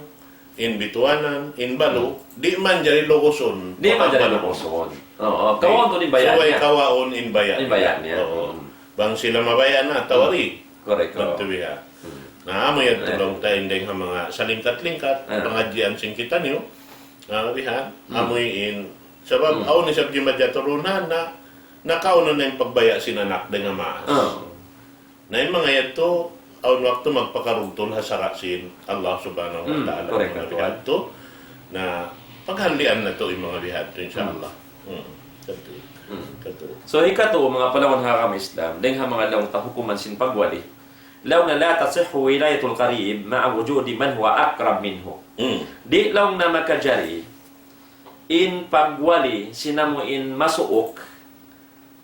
in bituanan, in balu, di' manjari lugusun. Di' manjari lugusun. Oo, kawaun tuud in baya' niya. Subay kawaun in baya' niya. In baya' niya. Oo. Mm. Bang sila mabaya' na, tawari. Correct, oo. Magtubiha. Mm. Na, amu yan Correct. tuud laung ta in dayng ha manga salingkat-lingkat, Ah. pangadjian sin kitaniyu. Ah, bihan, Mm. amu in. Sabab, Mm. awn isab jimajaturunan na, nakauna na in pagbaya' sin anak dayng ha maas. Oo. Na in manga yadtu, awn waktu magpakarugtul ha sara' sin Allah Subhanahu wa Hmm, Ta'ala. Correct, Manga correct. bihadtu, na paghalian natu' in manga bihadtu, insya Hmm. Allah. Hmm, katu'. Hmm. Katu'. So, hikatu, manga palawan ha agama Islam, dayng ha manga laung ta hukuman sin pagwali. Laung na لا تصح ولاية القريب مع وجود من هو أقرب منه. Hmm. Di' laung na makajari in pagwali sin amu in masuuk,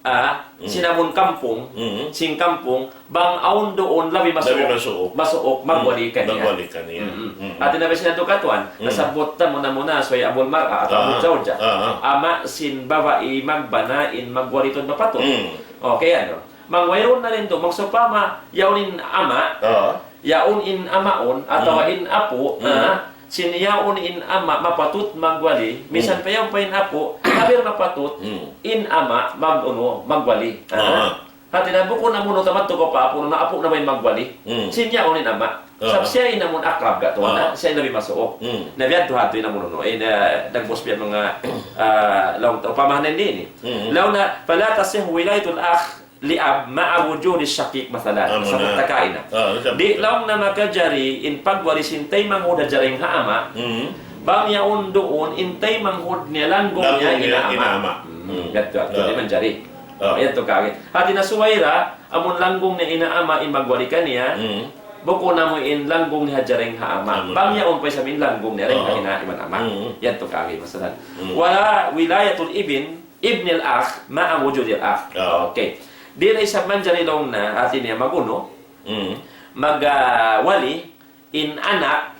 ah, Mm. sin amun kampung, Mm. sin kampung, bang awn duun labi masuuk, Labi masuuk. masuuk, Mm. magwali kaniya. Magwali kaniya. Mm. Mm. Hati na biya' sin yadtu katuan, Mm. nasabbut ta muna-muna, subay abul mar'a, atawa Ah. abul zawja. Ah, ah. Ama' sin babai magbana in magwali tuud mapatut. Mm. Okay, anu? Bang wayruun na rin tu, bang sawpama, yaun in ama', Ah. yaun in amaun, atawa Mm. in apu', Mm. ah, sin yaun in ama' mapatut magwali, minsan Mm. pa yaun pa in apu', hampir mapatut, Mm. in ama' mag-unu, magwali. Ah. Ah. Hati na bukun amu na tamat tu kaw pa apu' na, apu' na ba in magwali? Mm. Sin yaun in ama'. Ah. Sabab siya in amun akrab katu', Ah. na, siya in labi masuuk. Mm. Na biya' tu hatu in amun unu, eh, na, nagbus biya' manga, ah, laung ta, upamahan na ini. Mm. Laung na, فلا تصح ولاية الأخ لأب مع وجود الشقيق مثلا. Amu na. Sabut ta kaina. Ah, sabut Di' ta. laung na makajari in pagwali sin taymanghud ha jaring ha ama'. Mm. Bang yaun duun in taymanghud niya langgung Langgung niya niya ina ama'. ina ama'. Mm. Mm. Yadtu, yadtu, Ah. di' manjari. Ah. Yadtu kari. Hati na subay da, amun langgung niya ina ama' in magwali kaniya. Mm. Bukun amu in langgung niya ha jaring ha ama'. Amu na. Bang yaun pa isab in langgung niya dayn ha Ah. ina iban ama'. Mm. Yadtu kari, masalan. Mm. ولا ولاية الابن ابن الأخ مع وجود الأخ. Ah. Okay. Di' na isab manjari laung na, hati niya mag-unu, Mm. mag, ah, wali in anak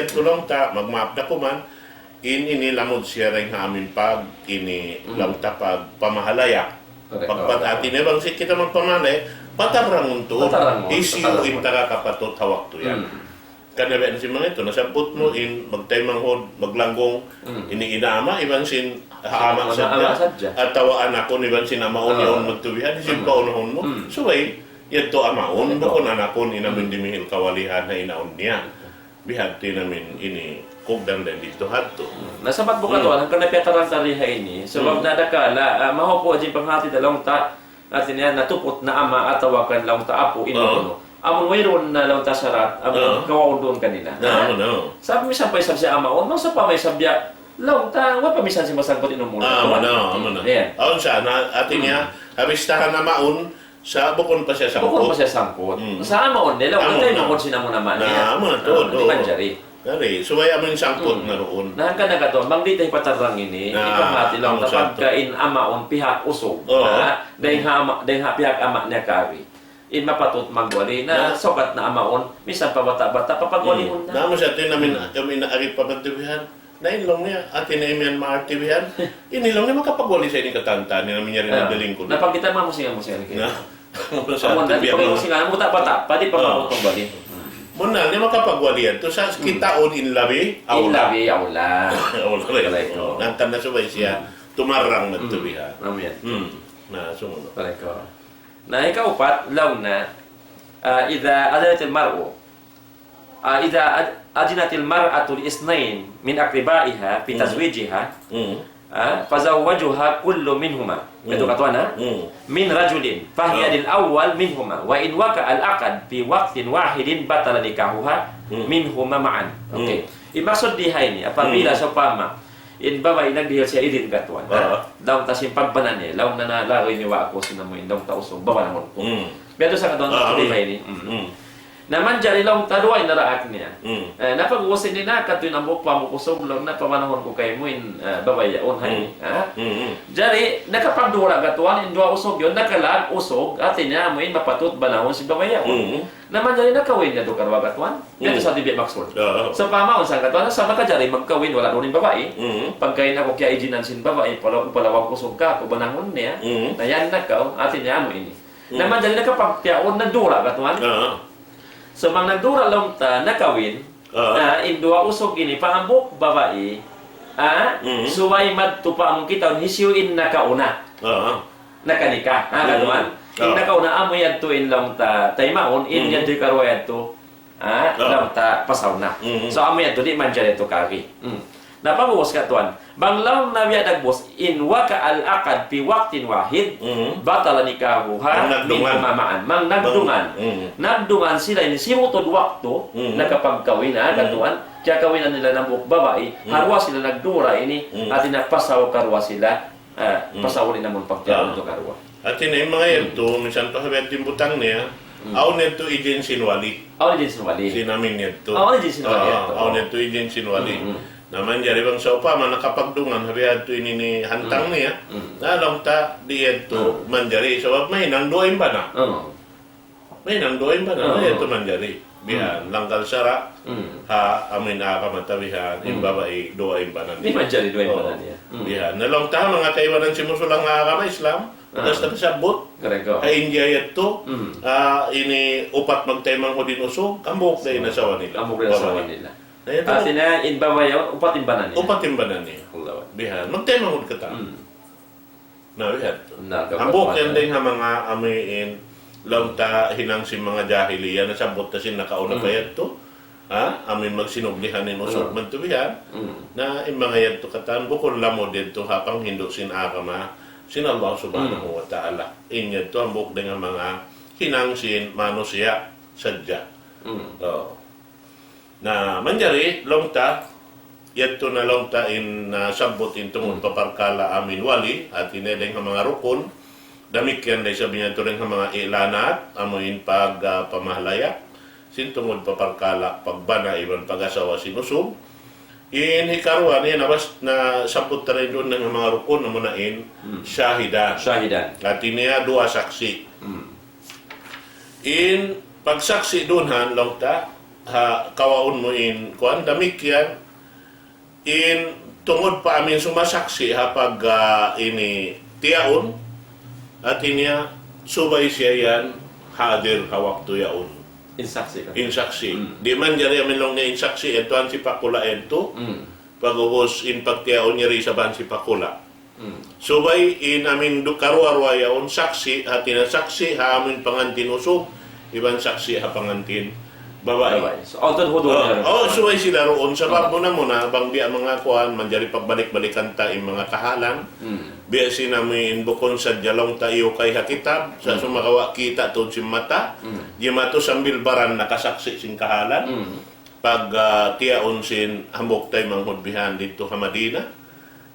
yadtu laung ta, magmaap da kuman, in ini lamud siya dayn ha amin pag, ini laung ta pagpamahalaya. Correct. Pagpat-, hati niya bang sin kita magpamahalaya, patarangun tuud. Patarangun, hisiyu in taga kapatut ha waktu yan. Karna' biya' sin manga yadtu, nasabbut mu in magtaymanghud, maglanggung, ini ina' ama', iban sin ha ama' sadja, atawa anakun, iban sin amaun, yaun magtubihan, sin paunahun mu. Subay, yadtu amaun, bukun anakun, in amin dimihil kawalihan ha inaun niya. Bihadtu in amin ini, kugdan dayn didtu hadtu. Na sabab buka tuwan, hangkan na piyatarang tari ha ini, sabab na dakala', ah, mahupu' hadja in panghati ta laung ta, hati niya natuput na ama' atawa kan laung ta apu' in unu. Amun wayruun na laung ta sarat, amun kawaun duun kanila. Na, amun, o. Sabab misan pa isab siya amaun, bang sawpama isab biya' laung ta, way pa misan siya masangkut in umul. Ah, amun, amun. Awn sa, na, hati niya, ha bistahan amaun, sa' bukun pa siya sangkut. Bukun pa siya sangkut. Sa' amaun, laung ta, bukun sin amun ama' niya. Na, amun, tuud, tuud. Di' manjari. Dari, subay amun sangkut na duun. Na, hangkan na katu', bang di' ta hipatarang ini, ikaw mati laung ta, pagka in amaun pihak usug. Na, dayn ha ama', dayn ha pihak ama' niya kari. In mapatut magwali na, sukat na amaun, misan pa bata'-bata', papagwaliun na. Na, amun sa' hati niya amin, amin ari pa magtubihan. Na in laung niya, hati niya imiyan maartibihan. Ini laung niya makapagwali sa ini katan-katan, ini amin yari na daling ku. Na pag kita mamusingan-musingan. Na, amun sa' amun na, di' pag-imusingan, amun bata'-bata', pwede pa magpagwali. Bunnal niya makapagwali yan. Tu sa' kitaun in labi, in awla. Labi, awla. Awla, right. Correct, o. Hangkan na subay siya, tumarang magtubihan. Amin. Na, sumunu'. Correct, o. Na, ikaupat, laung na, ah, إذا أذنت المرأة، ah, إذا أذ-، أذنت المرأة لإثنين من أقربائها في تزويجها، ah, فزوجها كل منهما. Itu katuan, ha? من رجل، فهي للأول منهما، وإن وقع العقد في وقت واحد بطل نكاحها منهما معا. Okay. In maksud di ha ini, apabila sawpama, in babai nagdihil siya idin katuan, ha? Laung ta sin pagbanan niya, laung na nalagu' ini wa aku sin amu in laung ta usug, babanahun ku. Biya' tu sa katuan, maksud di ha ini. Na manjari laung ta duwa in daraak niya. Eh, na pag-ubus ini na, katu' in hambuuk pa hambuuk usug, laung na pabanahun ku kaymu in, eh, babai yaun, ha? Jari, nakapagdura katuan, in duwa usug yaun, nakalag usug, hati niya amu in mapatut banahun sin babai yaun. Na manjari nakawin niya tu karuwa katuan. Biya' tu sa' di' biya' maksud. Sawpama awn sa katuan, sa' makajari magkawin wala' duun in babai. Pagka in aku kiyaijinan sin babai, palaw-, palawag usug kāku' banahun niya. Na yan na kaw, hati niya amu ini. Na manjari nakapagtiyaun, nagdura katuan. So bang nagdura laung ta, nakawin, na in duwa usug ini, pa hambuuk babai, ah, subay madtu pa amun kitaun, hisiyu in nakauna. Nakanikah, ah, katuan. In nakauna amu yadtu in laung ta taymaun, in yadtu karuwa yadtu, ah, laung ta pasaw na. So amu yadtu di' manjari yadtu kari. Na pag-ubus katuan. Bang laung na biya' dagbus, إن وقع العقد في وقت واحد بطل نكاحها منهما معا. Bang nagdungan. Nagdungan sila ini simutud waktu, nakapagkawin, ah, katuan. Kiyakawinan nila in hambuuk babai, ha duwa sila nagdura ini, hati niya pasaw karuwa sila, ah, pasaw in amun pagtiyaun tu karuwa. Hati niya in manga yadtu, minsan pa ha biya' diin butang niya, Awn yadtu ijin sin wali. Awn ijin sin wali. Sin amin yadtu. Awn ijin sin wali yadtu. Awn yadtu ijin sin wali. Na manjari bang sawpama nakapagdungan, ha biya' yadtu ini in hantang niya. Na laung ta di' yadtu manjari. Sabab mahinang duwa in bana. Mahinang duwa in bana. Na yadtu manjari. Bihan, langgal sara'. Ha amin agama ta bihan, in babai duwa in bana niya. Di' manjari duwa in bana niya. Bihan. Na laung ta manga kaibanan sin musulang agama Islam, basta tasabbut. Ha India yadtu, ini upat magtaymanghud in usug, hambuuk da in asawa nila. Hambuuk da in asawa nila. Na yadtu. Hati niya, in babai, upat in bana niya. Upat in bana niya. Bihan, magtaymanghud katan. Na, bihan. Hambuuk yan dayn ha manga amuin, laung ta hinang sin manga jahiliya, nasabbut ta sin nakauna pa yadtu. Ha? Amuin magsinublihan in usug madtu bihan. Na in manga yadtu katan, bukun lamud yadtu ha panghindu' sin agama sin Allah Subhanahu wa Ta'ala. In yadtu hambuuk dayn ha manga hinang sin manusiya' sadja. Na manjari laung ta, yadtu na laung ta in, ah, sabbut in tungud pa parkala' amuin wali, hati niya dayn ha manga rukun, damikkiyan da isab niya tuud dayn ha manga i'lanat, amuin pag, ah, pamahalaya', sin tungud pa parkala' pagbana iban pag-asawa sin usug. In hikaruwa niya na bas-, nasabbut ta na duun dayn ha manga rukun, amuna in shahidan. Shahidan. Hati niya duwa saksi'. In pagsaksi' duun han, laung ta, ha, kawaun mu in, kuwan, damikkiyan, in tungud pa amuin sumasaksi' ha pag, ah, ini tiyaun, hati niya, subay siya yan hadir ha waktu yaun. In saksi' ka? In saksi'. Di' manjari amuin laung niya in saksi', yadtu han sipakula' yadtu. Pag'ubus in pagtiyaun niya ri saban sipakula'. Subay in amuin du-, karuwa-ruwa yaun saksi', hati niya saksi' ha amuin pangantin usug, iban saksi' ha pangantin babai. Babai. So, awn tuud hudur niya. Oh, subay sila duun. Sabab muna-muna, bang biya' manga kuwan, manjari pagbalik-balikan ta in manga kahalan. Biya' sin amuin bukun sadja laung ta iyukay ha kitab, sa' sumagawa' kita' tuud sin mata. Jimatu sambil baran nakasaksi' sin kahalan. Pag, ah, tiyaun sin hambuuk taymanghud bihan didtu ha Madina,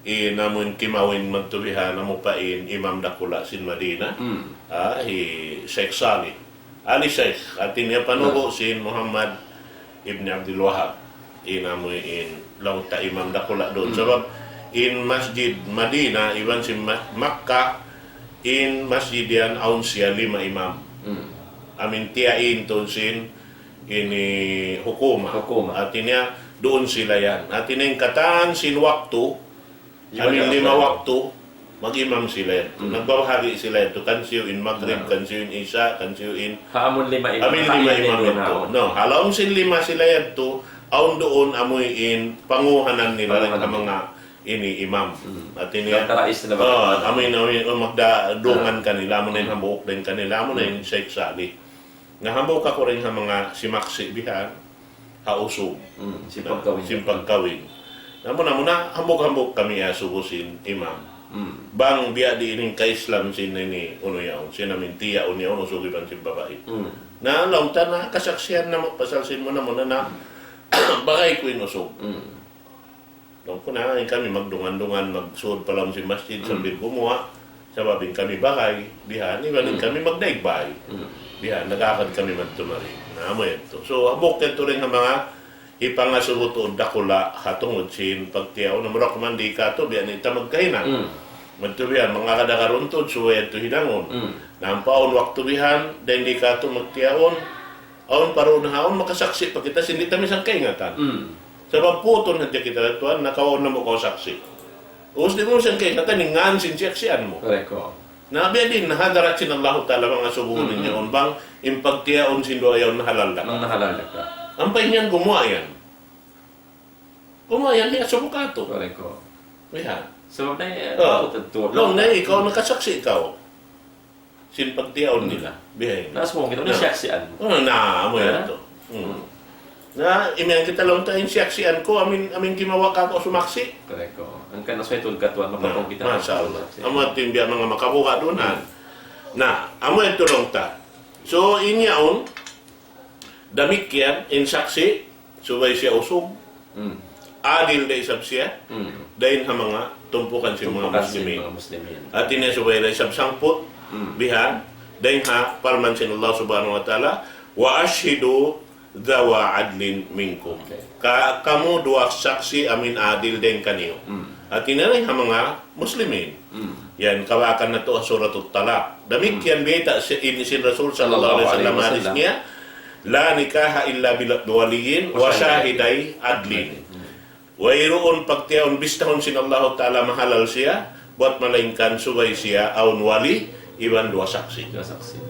in amuin kimawin madtu bihan amu pa in imam dakula' sin Madina, ah, hi Sheikh Salih. Ali Sheikh, hati niya panubu' sin Muhammad ibn Abdul Wahhab. In amuin laung ta imam dakula' duun. Sabab in Masjid Madina, iban sin Ma-, Makkah, in masjid yan awn siya lima imam. Amuin tiyaun tuud sin ini hukuma. Hukuma. Hati niya, duun sila yan. Hati niya, in katan sin waktu, amuin lima waktu, mag-imam sila yan. Nagbabahagi' sila yan. Kan siyu in Maghrib, kan siyu in Isha, kan siyu in... Ha amuin lima imam. Amuin lima imam yan. No, ha lawm sin lima sila yan, awn duun amuin panguhanan nila, panguhanan nila. Manga ini imam. Hati niya, amuin, amuin, magdadungan kanila, amuin hambuuk dayn kanila, amuin Sheikh Salih. Na hambuuk aku dayn ha manga simaksi' bihan, ha usug. Simpagkawin. Simpagkawin. Na muna-muna, hambuuk-hambuuk kami asubu sin imam. Bang biya' diin in ka-Islam sin ini, unu yaun, sin amuin tiyaun yaun, usug iban sin babai. Na laung ta na kasaksian namu' pasal sin muna-muna na bagay ku in usug. Laung ku na, in kami magdungan-dungan, magsud pa lawm sin masjid sambil gumuwa'. Sabab in kami bagay, bihan, iban in kami magdaig bay. Bihan, nag-agad kami madtu mari. Na, amu yadtu. So, hambuuk yadtu dayn ha manga hipangasubu tuud dakula' ha tungud sin pagtiyaun. Amu ra kuman di' katu', biya' ini ta magkahinang. Madtu bihan, manga agad-agad tuud, subay yadtu hinangun. Na ampa awn waktu bihan, dayn di' katu' magtiyaun, awn pa duun ha awn, makasaksi' pa kita, sin di' ta misan kaingatan. Sabab putun hadja kita tuwan, nakawaun namu' kaw saksi'. Ubus di' mu misan kaingatan, in ngan sin siyaksian mu. Correct, oh. Na biya' diin, na hadarat sin Allahu Ta'ala, manga subuhun niya, bang in pagtiyaun sin duwa yaun nahalal da ka. Nahalal da ka. Ampa in yan gumuwa' yan. Gumuwa' yan, di' asubu katu'. Correct, oh. Bihan. Sabab na, eh, laung na, ikaw nakasaksi' ikaw sin pagtiyaun nila. Bihaini. Na, asubu kita, na siyaksian mu. Oh, na, amu yadtu. Na, imiyan kita laung ta in siyaksian ku, amin, amin kimawa' kaku' sumaksi'. Correct, oh. Hangkan na subay tuud katuan, mapatong kita. Masha Allah. Amu yadtu in biya' manga makabuga' duun. Na, amu yadtu laung ta. So, in yaun, damikkiyan, in saksi', subay siya usug, adil da isab siya, dayn ha manga tumpukan sin manga muslimin. Hati niya subay da isab sangput, bihan, Dayn ha parman sin Allah Subhanahu wa Ta'ala, "Wa ashhidu dhawa adlin minkum." Okay. Ka-, kamu duwa saksi' amuin adil dayn kaniyu. Hati niya dayn ha manga Muslimin. Yan, kawakan natu' ha Suratut Talaq. Damikkiyan bayta' si-, in sin Rasul sallallahu alayhi wasallam, hadis niya, "La nikaha illa bil-, biwaliyin wa shahiday adlin." Wayruun pagtiyaun bistahun sin Allahu Ta'ala mahalal siya, buwat malaingkan subay siya awn wali, iban duwa saksi'. Duwa saksi'.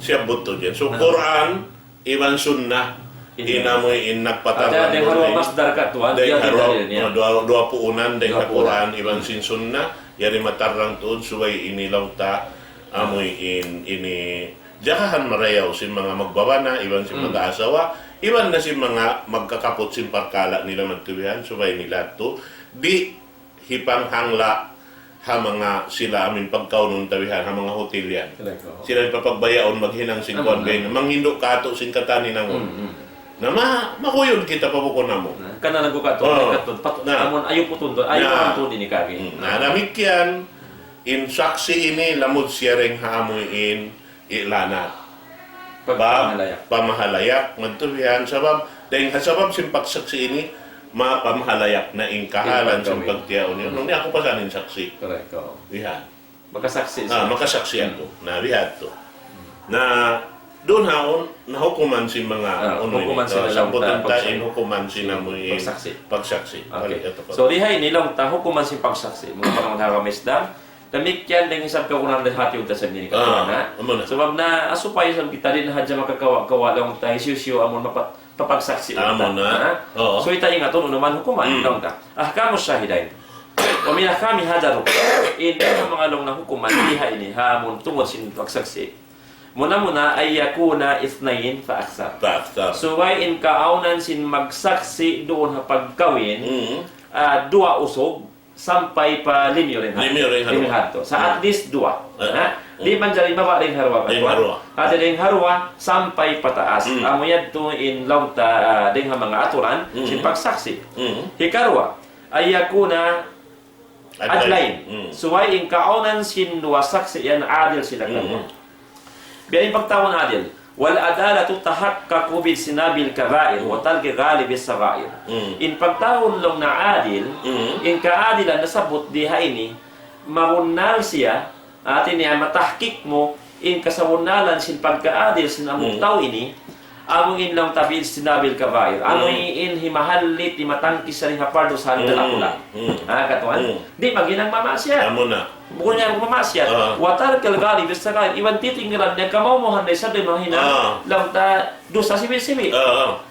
Siyabbut tuud yan. So, Quran, iban Sunnah, in amuin nagpatarang duun, dayn ha duwa, duwa puunan, dayn ha Quran, iban sin Sunnah, yari matarang tuud, subay ini laung ta, amuin ini, jagahan marayaw sin manga magbabana, iban sin mag-aasawa, iban na sin manga magkakaput sin parkala' nila magtubihan, subay nila tu, di' hipanghangla' ha manga sila amuin pagkaunun tabihan, ha manga hotel yan. Sila papagbayaun maghinang sin kuwan, manghindu' katu' sin katan hinangun. Na ma-, makuyud kita pa bukun namu'. Kana lagu katu', katu', pat-, amun ayaw putun tu, ayaw putun ini kami. Na damikkiyan, in saksi' ini lamud siya dayn ha amuin i'lanat. Pamahalayak. Pamahalayak, madtu bihan, sabab, dayn ha sabab sin pagsaksi' ini, mapamahalayak na in kahalan sin pagtiyaun niyu. Nung niya aku pasanin saksi'. Correct, oo. Bihan. Makasaksi' siya. Makasaksi' aku. Na, bihan tu. Na, duun haun, na hukuman sin manga, hukuman sin, sambutan ta in hukuman sin amuin pagsaksi'. Pagsaksi'. Okay. So, di ha ini laung ta hukuman sin pagsaksi'. Manga pangahagama Islam, damikkiyan dayn isab kagunahan dayn ha hati unta sa' ini katuan, ha? Sabab na, supaya sa' kita di' na hadja makakawa'-kawa' laung ta hisiyu-siyu amun mapat-, papagsaksi' unta. Ha? So, ita ingatun unu man hukuman, laung ta. Ahkamu shahidain. Wa min ahkami hadha rukn. In manga laung na hukuman, di ha ini, ha amun tungud sin pagsaksi'. Muna-muna, an yakuna ithnayn fa akthar. Fa akthar. Subay in kaawnan sin magsaksi' duun ha pagkawin, ah, duwa usug, sampay pa limiyu dayn ha, limiyu dayn ha duwa. Sa' at least duwa. Ha? Di' manjari mababa' dayn ha duwa. Dayn ha duwa. Hati dayn ha duwa, sampay pataas. Amu yadtu in laung ta, ah, dayn ha manga aturan, sin pagsaksi'. Hikaruwa, an yakuna adlayn. Subay in kaawnan sin duwa saksi' yan adil sila karuwa. Biya' in pagtawagun adil. والعدالة تتحقق باجتناب الكبائر وترك غالب الصغائر. In pagtawagun laung na adil, in kaadilan nasabbut di ha ini, mabunnal siya, hati niya matahkik mu, in kasabunnalan sin pagkaadil sin amu tau ini, amu in laung ta باجتناب الكبائر. Amu in himahallit, himatangkis dayn ha pardusahan dakula'. Ha, katuan? Di' maghinang mamaksiyat. Amu na. Bukun niya mamaksiyat. وترك غالب الصغائر. Iban titinggalan niya kamawmuhan da isab di' mahinang laung ta dusa sibi'-sibi'.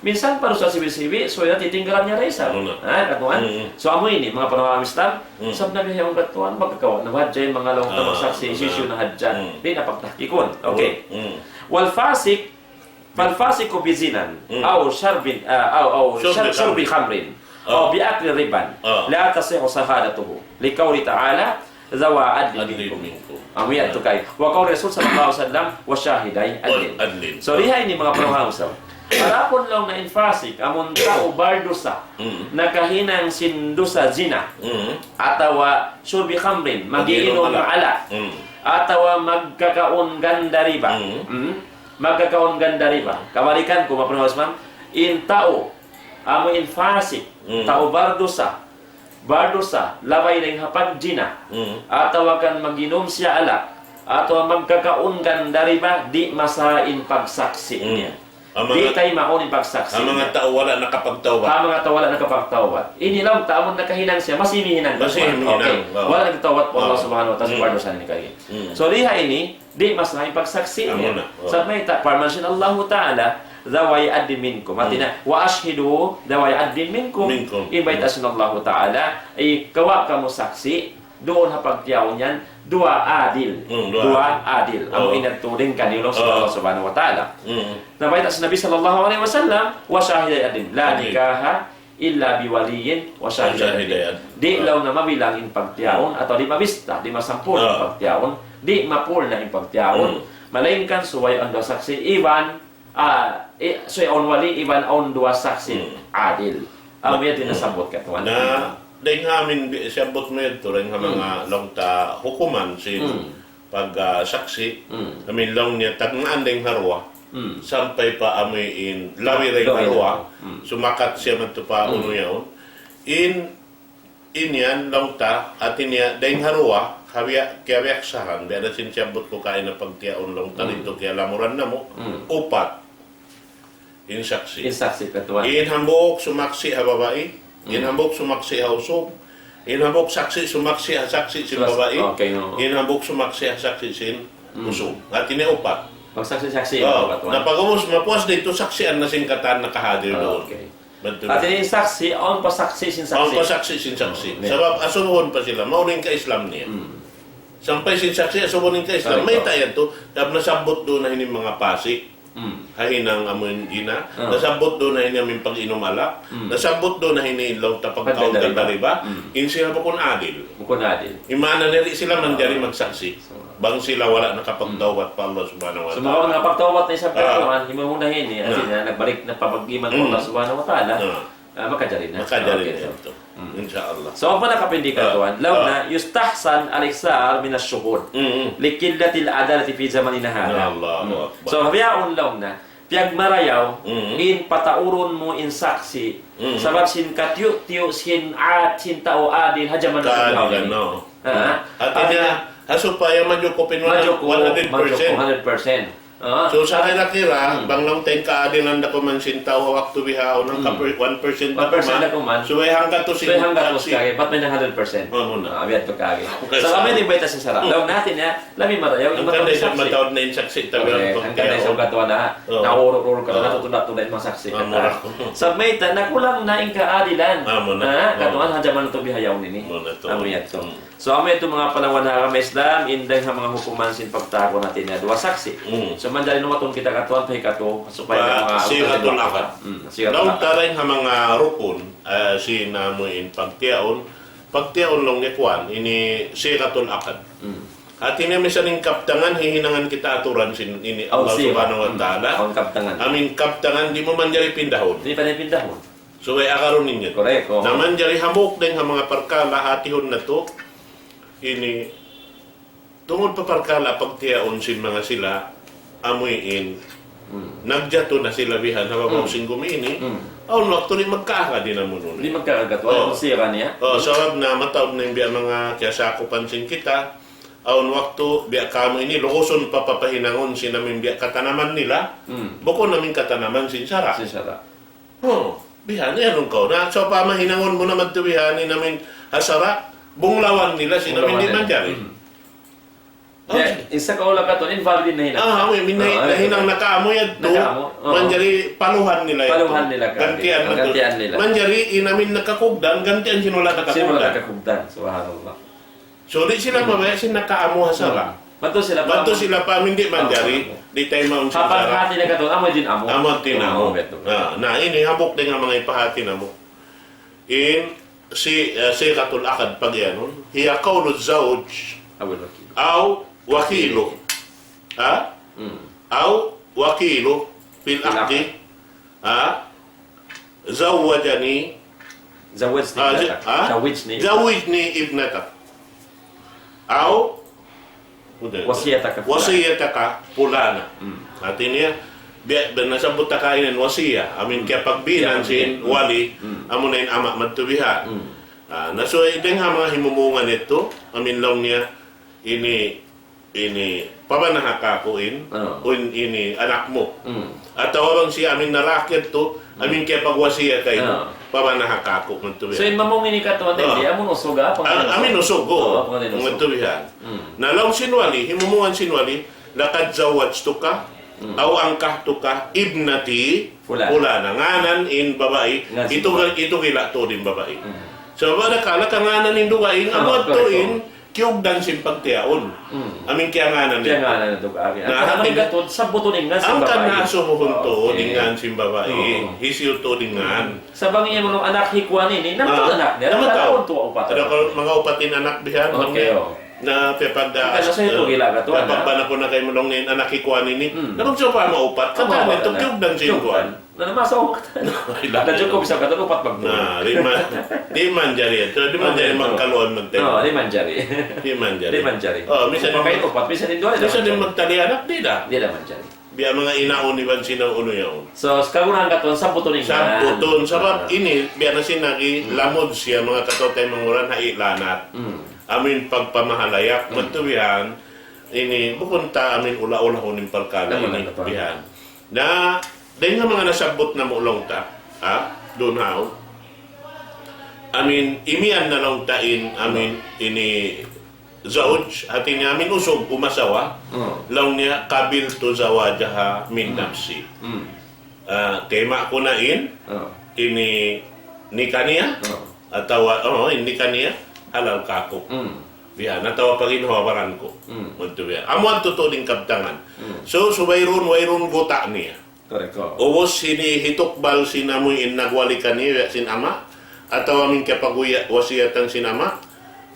Minsan pa dusa sibi'-sibi', subay na titinggalan niya da isab. Amu na. Ha, katuan? So, amu ini, manga panaw Islam, sabab na biya' yaun katuan, magkakawa' na hadja in manga laung ta magsaksi', hisiyu-siyu na hadja. Di' na pagtahkikun. Okay. والفاسق فالفاسق بزنا أو شرب، آه، أو، أو شرب خمر أو بأكل ربا لا تصح شهادته لقوله تعالى ذوى عدل منكم. Amu yadtu kay. وقول الرسول صلى الله عليه وسلم وشاهدي عدل. So, di ha ini manga panaw Islam. Adapun laung na in fasik, amun tau bardusa, nakahinang sin dusa zina, atawa شرب خمر, mag-iinum alak, atawa magkakaun ganda riba. Magkakaun ganda riba. Kabalikan ku, manga panaw Islam, in tau, amu in fasik, tau bardusa, bardusa, labay dayn ha pagzina, atawa kan mag-inum siya alak, atawa magkakaun ganda riba, di' masaha in pagsaksi' niya. Di' taymaun in pagsaksi' niya. Ha manga tau wala' nakapagtawbat. Ha manga tau wala' nakapagtawbat. Ini laung ta amun nakahinang siya, masi himinang. Masi himinang. Okay. Wala' nagtawbat pa Allah Subhanahu wa Ta'ala, bardusa ini kay. So, di ha ini, di' masaha in pagsaksi' niya. Amu na. Sabab mayta', parman sin Allahu Ta'ala, ذوي عدل منكم. Hati niya, وأشهدوا ذوي عدل منكم. In bayta' sin Allahu Ta'ala, ikawa' kamu saksi', duun ha pagtiyaun yan, duwa adil. Duwa adil. Amu in yadtu dayn kaniyu laung sin Allah Subhanahu wa Ta'ala. Na bayta' sin Nabi sallallahu alayhi wasallam, وشاهدي عدل. لا نكاح إلا بولي وشاهدي عدل. Di' laung na mabilang in pagtiyaun, atawa di' mabista, di' masampurna' in pagtiyaun, di' mapurna' in pagtiyaun. Malaingkan subay awn duwa saksi', iban, ah, i-, subay awn wali, iban awn duwa saksi', adil. Amu yadtu in nasabbut katuan. Na, dayn ha amin bi-, siyabbut mu yadtu, dayn ha manga laung ta hukuman sin pag, ah, saksi', amin laung niya tagnaan dayng ha duwa, sampay pa amuin lawi dayng ha duwa, sumakat siya madtu pa unu yaun. In, in yan, laung ta, hati niya, dayng ha duwa, ha biya', kiyabiyaksahan, biya' da sin siyabbut ku kaina pagtiyaun laung ta didtu kiyalamuran namu', upat. In saksi'. In saksi', katuan. In hambuuk sumaksi' ha babai, in hambuuk sumaksi' ha usug, in hambuuk saksi' sumaksi' ha saksi' sin babai, okay, no, in hambuuk sumaksi' ha saksi' sin usug. Hati niya upat. Pagsaksi'-saksi', oh, upat, katuan. Na pag'ubus mapuas didtu, saksian na sin katan nakahadir duun. Okay. Betul. Hati niya in saksi', awn pa saksi' sin saksi'. Awn pa saksi' sin saksi'. Oh, yeah. Sabab asubuhun pa sila, mawn in ka-Islam niya. Sampay sin saksi', asubuhun in ka-Islam. Correct. Mayta' yan tu, sabab nasabbut duun na ini manga pasik. Ha hinang amun zina, nasabbut duun na ini amun pag-inum alak, nasabbut duun na ini in laung ta pagkaun ta riba, in sila bukun adil. Bukun adil. In maana niya di' sila manjari magsaksi'. Bang sila wala' nakapagtawbat pa Allah Subhanahu wa Ta'ala. Sumagawa' nakapagtawbat na isab, katuan, himung na ini, hati niya, nagbalik na pa pag-iman pa Allah Subhanahu wa Ta'ala. Ah, makajari na. Makajari na yadtu. Insya Allah. So, amu na kapindi, katuan. Laung na, يستحسن الإكثار من الشهود لقلة العدالة في زماننا هذا. Allahu Akbar. So, bihaun laung na, piyagmarayaw in pataurun mu in saksi'. Sabab sin katiyu'-tiyu' sin ad-, sin tau adil ha jaman natu' bihaun ini. Ha? Hati niya, ha supaya majukup in one hundred percent. Majukup, majukup, hundred percent. Ah. So, sa kira-kira, bang laung ta in kaadilan da kuman sin tau ha waktu bihaun, hangka per-, one percent da kuman. One percent da kuman. So, way hangka tu sin saksi'. Way hangka tu kari, bat may na hundred percent. Oh, muna. Ah, biya' tu kari. Okay, so, amu in bayta' sin sara'. Laung na, hati niya, labi marayaw, hangkan da isab mataud na in saksi', tabi ang pagtiyaun. Hangkan da isab katuan na, nauruk-uruk ka na, natutunda-tunda in manga saksi'. Sa' mayta', nakulang na in kaadilan. Ah, muna. Ah, katuan, ha jaman natu' bihaun ini. Muna tu. Amu yadtu. So, amu yadtu manga panawan ha agama Islam, in dayng ha manga hukuman sin pagtawagun hati niya duwa saksi'. So, manjari numatun kita katuan pa hikatu, supaya manga sighatul akad. Laung ta dayng ha manga rukun, ah, sin amu in pagtiyaun, pagtiyaun laung niya kuwan, ini sighatul akad. Hati niya misan in kabtangan, hihinangan kita aturan sin ini Allah Subhanahu wa Ta'ala. Awn kabtangan. Amu in kabtangan, di' mu manjari pindahun. Di' manjari pindahun. Subay agarun niya. Correct, oh. Na manjari hambuuk dayng ha manga parkala' hatihun natu', ini, tungud pa parkala' pagtiyaun sin manga sila, amuin, nagjatu na sila bihan, ha babaw sin gumi ini, awn waktu di' magkaagad in amu ini. Di' magkaagad, wala' sira niya. Oh, sabab na mataud na in biya' manga kiyasakupan sin kita, awn waktu biya' kamu ini, lugusun pa papahinangun sin amu in biya' katanaman nila, bukun amu in katanaman sin sara'. Sin sara'. Oh, bihan, iyanun kaw. Na, sawpama hinangun mu na madtu bihan, in amu in ha sara', bunglawan nila sin amu in di' manjari. Ya, in sa kaula katu', invalid in nahinang. Ah, amu in, nahinang na kamu yadtu, manjari paluhan nila yadtu. Paluhan nila ka. Gantian nila. Manjari in amu in nakakugdan, gantian sin wala' nakakugdan. Sin wala' nakakugdan, subhanallah. So, di' sila mabaya' sin nakaamu ha sara'. Madtu sila pa. Madtu sila pa, amu in di' manjari, di' taymaun sin sara'. Hati niya katu', amu in amu. Amu in amu. Na, na, ini hambuuk dayng ha manga ipahati namu'. In si, eh, sighatul akad pagiyanun, هي قول الزوج أو الوكيل. أو وكيله. Ha? أو وكيله في العقد. Ha? زوجني. زوجني ابنتك. زوجني ابنتك. أو وصيتك فلان. وصيتك فلان. Hati niya, biya', biya' nasabbut ta kaina in wasiya, amu in kiyapagbinan sin wali, amu na in ama' madtu bihan. Ah, na subay dayng ha manga himumungan yadtu, amu in laung niya, ini ini, pabana ha kaku' in, in, ini, anak mu. Atawa bang siya amu in nalaki yadtu, amu in kiyapagwasiya kaymu, pabana ha kaku' madtu bihan. So, in mamung ini katuan, amu in usug, ah, amu in usug, oh, madtu bihan. Na laung sin wali, himumungan sin wali, لقد زوجتك أو أنكحتك ابنتي فلانة. Ngānan in babai, itu, itu gila' tuud in babai. Sabab da kala kangānan in dugaing, amu yadtu in, kiyugdan sin pagtiyaun. Amu in kiyangānan. Kiyangānan yadtu kari. Na, hati niya, sabbutun in ngān sin babai. Hangkan na asubuhun tuud in ngān sin babai. Hisiyu tuud in ngān. Sa' bang in anak hi kuwan ini, namtaud anak niya, namtaud. Namtaud tuud, upat. Ada kalu manga upat in anak bihan, okay, oh. Na piyapagda, piyapagda na kaymu laung niya in anak hi kuwan ini. Na bang sawpama upat, katan yadtu kiyugdan sin kuwan. Na, na, masa upat. Ila. Na, jud ku bisa kata upat magtuy. Na, di' man, di' manjari. So, di' manjari magkaluan magtayma'. No, di' manjari. Di' manjari. Di' manjari. Oh, misan upat, upat, misan in duwa, di' manjari. Misan magtali anak, di' da. Di' da manjari. Biya' manga inaun iban sin unu yaun. So, sa' kagunahan katuan, sabbutun in. Sabbutun, sabab ini, biya' na sin lagi, lamud siya, manga kataw-taymanghuran, ha ilanat. Hmm. Amin pagpamahalayak, hmm, matubihan, ini, bukun ta amin ula-ula huning parkala' ini, bihan. Na, dayn ha manga nasabbut namu' laung ta, ha? Duun haw. Amin, imiyan na laung ta in, amin, ini, zawj, hati niya amin usug, umasawa, hmm, laung niya, "Qabiltu zawajaha min, hmm, nafsi." Hmm. Ah, tayma' ku na in, hmm, ini nikah niya, hmm, atawa, oh, in nikah niya, halal kāku'. Hmm. Biya' na atawa paginhawa-baran ku. Hmm. Mudtu biya'. Amu in tuud in kabtangan. Hmm. So, subay duun, wayruun guta' niya. Correct, oh. Ubus ini hitukbal sin amuin nagwali kaniya sin ama', atawa amin kiyapagwiya-, wasiyatan sin ama',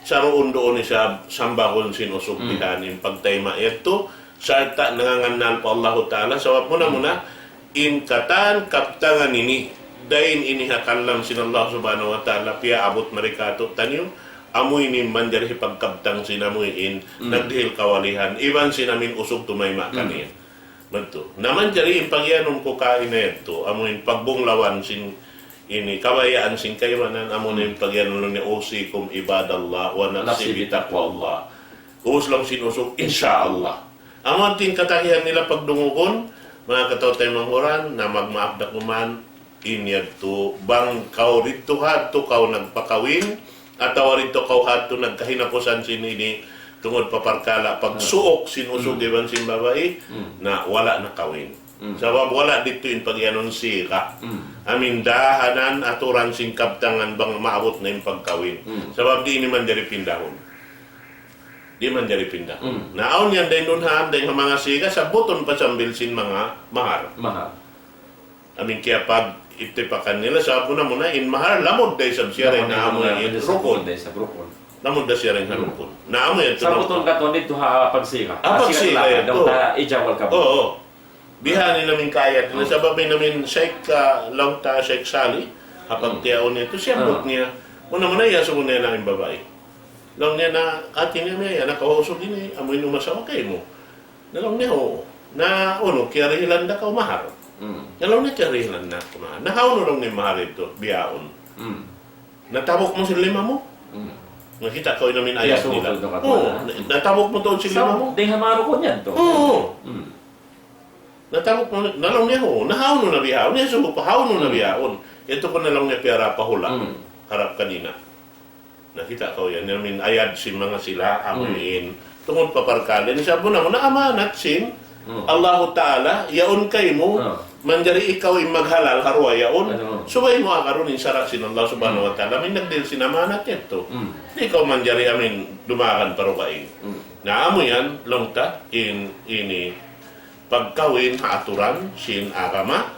saruun-duun isab sambahun sin usug, hmm, bihan in pagtayma' yadtu, sarta' nangangannal pa Allahu Ta'ala, sabab muna-muna, hmm, in katan kabtangan ini, dayn ini ha kalam sin Allah Subhanahu wa Ta'ala, piyaabut mari kātu'niyu, amu ini manjari hipagkabtang sin amuin, hmm, nagdihil kawalihan, iban sin amin usug tumayma', hmm, kaniya. Mudtu. Na manjari in pagiyanun ku kaina yadtu, amu in pagbunglawan sin ini, kabayaan sin kaibanan, amu in pagiyanun niya, "Usikum ibadallah wa nafsi bitaqwallah." Ubus laung sin usug, "Insya Allah." Amu in katagihan nila pagdungugun, manga kataw-taymanghuran, na magmaap da kuman, in yadtu, bang kaw didtu hadtu kaw nagpakawin, atawa didtu kaw hadtu nagkahinapusan sin ini, tungud pa parkala' pagsuuk sin usug, hmm, iban sin babai, hmm, na wala' na kawin. Hmm. Sabab wala' didtu in pagiyanun siga. Hmm. Amin dahanan aturan sin kabtangan bang maabut na in pagkawin. Hmm. Sabab di' ini manjari pindahun. Di' manjari pindahun. Hmm. Na awn yan dayn duun ha, dayn ha manga siga, sabbutun pa sambil sin manga mahar. Mahar. Amin kiyapag-ittipakan nila, sabab muna-muna in mahar lamud da isab siya dayn ha amu in rukun. Lamud da isab rukun. Lamud da siya dayn ha rukun. Na amu yan, sabbutun katuan didtu ha pagsiga. Ah, pagsiga, siga yan, daw ta ijab wal qabul. Oo. Bihan in amin kayat. Hmm. Sabab in amin Sheikh, ah, laung ta Sheikh Salih, ha pagtiyaun niya yadtu, siyabbut niya. Muna-muna iyasubu niya na in babai. Laung niya na, hati niya, "Miya, anak kaw usug ini, amu in umasawa kaymu." Na laung niya, "Huun." Na, "Unu, kiyarihilan da kaw mahar?" Hmm. Na laung niya, "Kiyarihilan na aku mahar." "Na hawnu laung niya mahar yadtu, bihaun?" Hmm. "Natabuk mu sin lima mu?" Hmm. Nakita' kaw in amin ayat nila. Oo, na-, natabuk mu tuud sin lima mu? Dayn ha manga rukun yan tuud. Oo. Hmm. "Natabuk mu," na laung niya, "Huun." "Na hawnu na bihaun?" Niya subu pa, "Hawnu na bihaun?" Yadtu ku na laung niya piyara pa hula'. Hmm. Harap kanila. Nakita' kaw yan, amin ayad sin manga sila, amin. Hmm. Tungud pa parkala' ini, sabab muna-muna amanat sin, hmm, Allahu Ta'ala, yaun kaymu, ah, manjari ikaw in maghalal ha duwa yaun, subay mu agarun in sara' sin Allah Subhanahu wa Ta'ala, amin nagdihil sin amanat yadtu. Hmm. Di' kaw manjari amin dumagan pa dugaing. Hmm. Na amu yan, laung ta, in, ini, pagkawin ha aturan sin agama,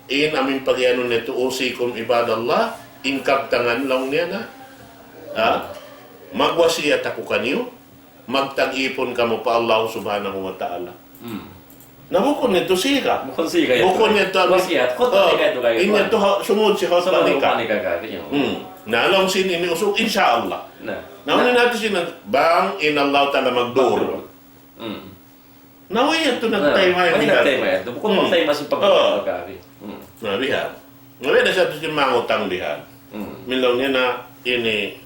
in amin pagiyanun niya yadtu, "Usikum ibadallah," in kabtangan laung niya na, ha? "Magwasiyat aku kaniyu, magtag-ipun kamu pa Allah Subhanahu wa Ta'ala." Hmm. Na bukun yadtu siga. Bukun siga yadtu. Bukun yadtu amin. Wasiyat. Khutbah nikah yadtu. In yadtu ha-, sumud sin khutbah nikah. Sumud khutbah nikah. Hmm. Na laung sin ini usug, "Insya Allah." Na. Na, unu in hati sin, bang in Allah Ta'ala magdul. Magdul. Hmm. Na way yadtu nagtayma' in, way nagtayma' yadtu. Bukun magtayma' sin pag-, pagkabi. Hmm. Na bihan. Na bihan sa yadtu sin mangutang bihan. Hmm. Amin laung niya na ini,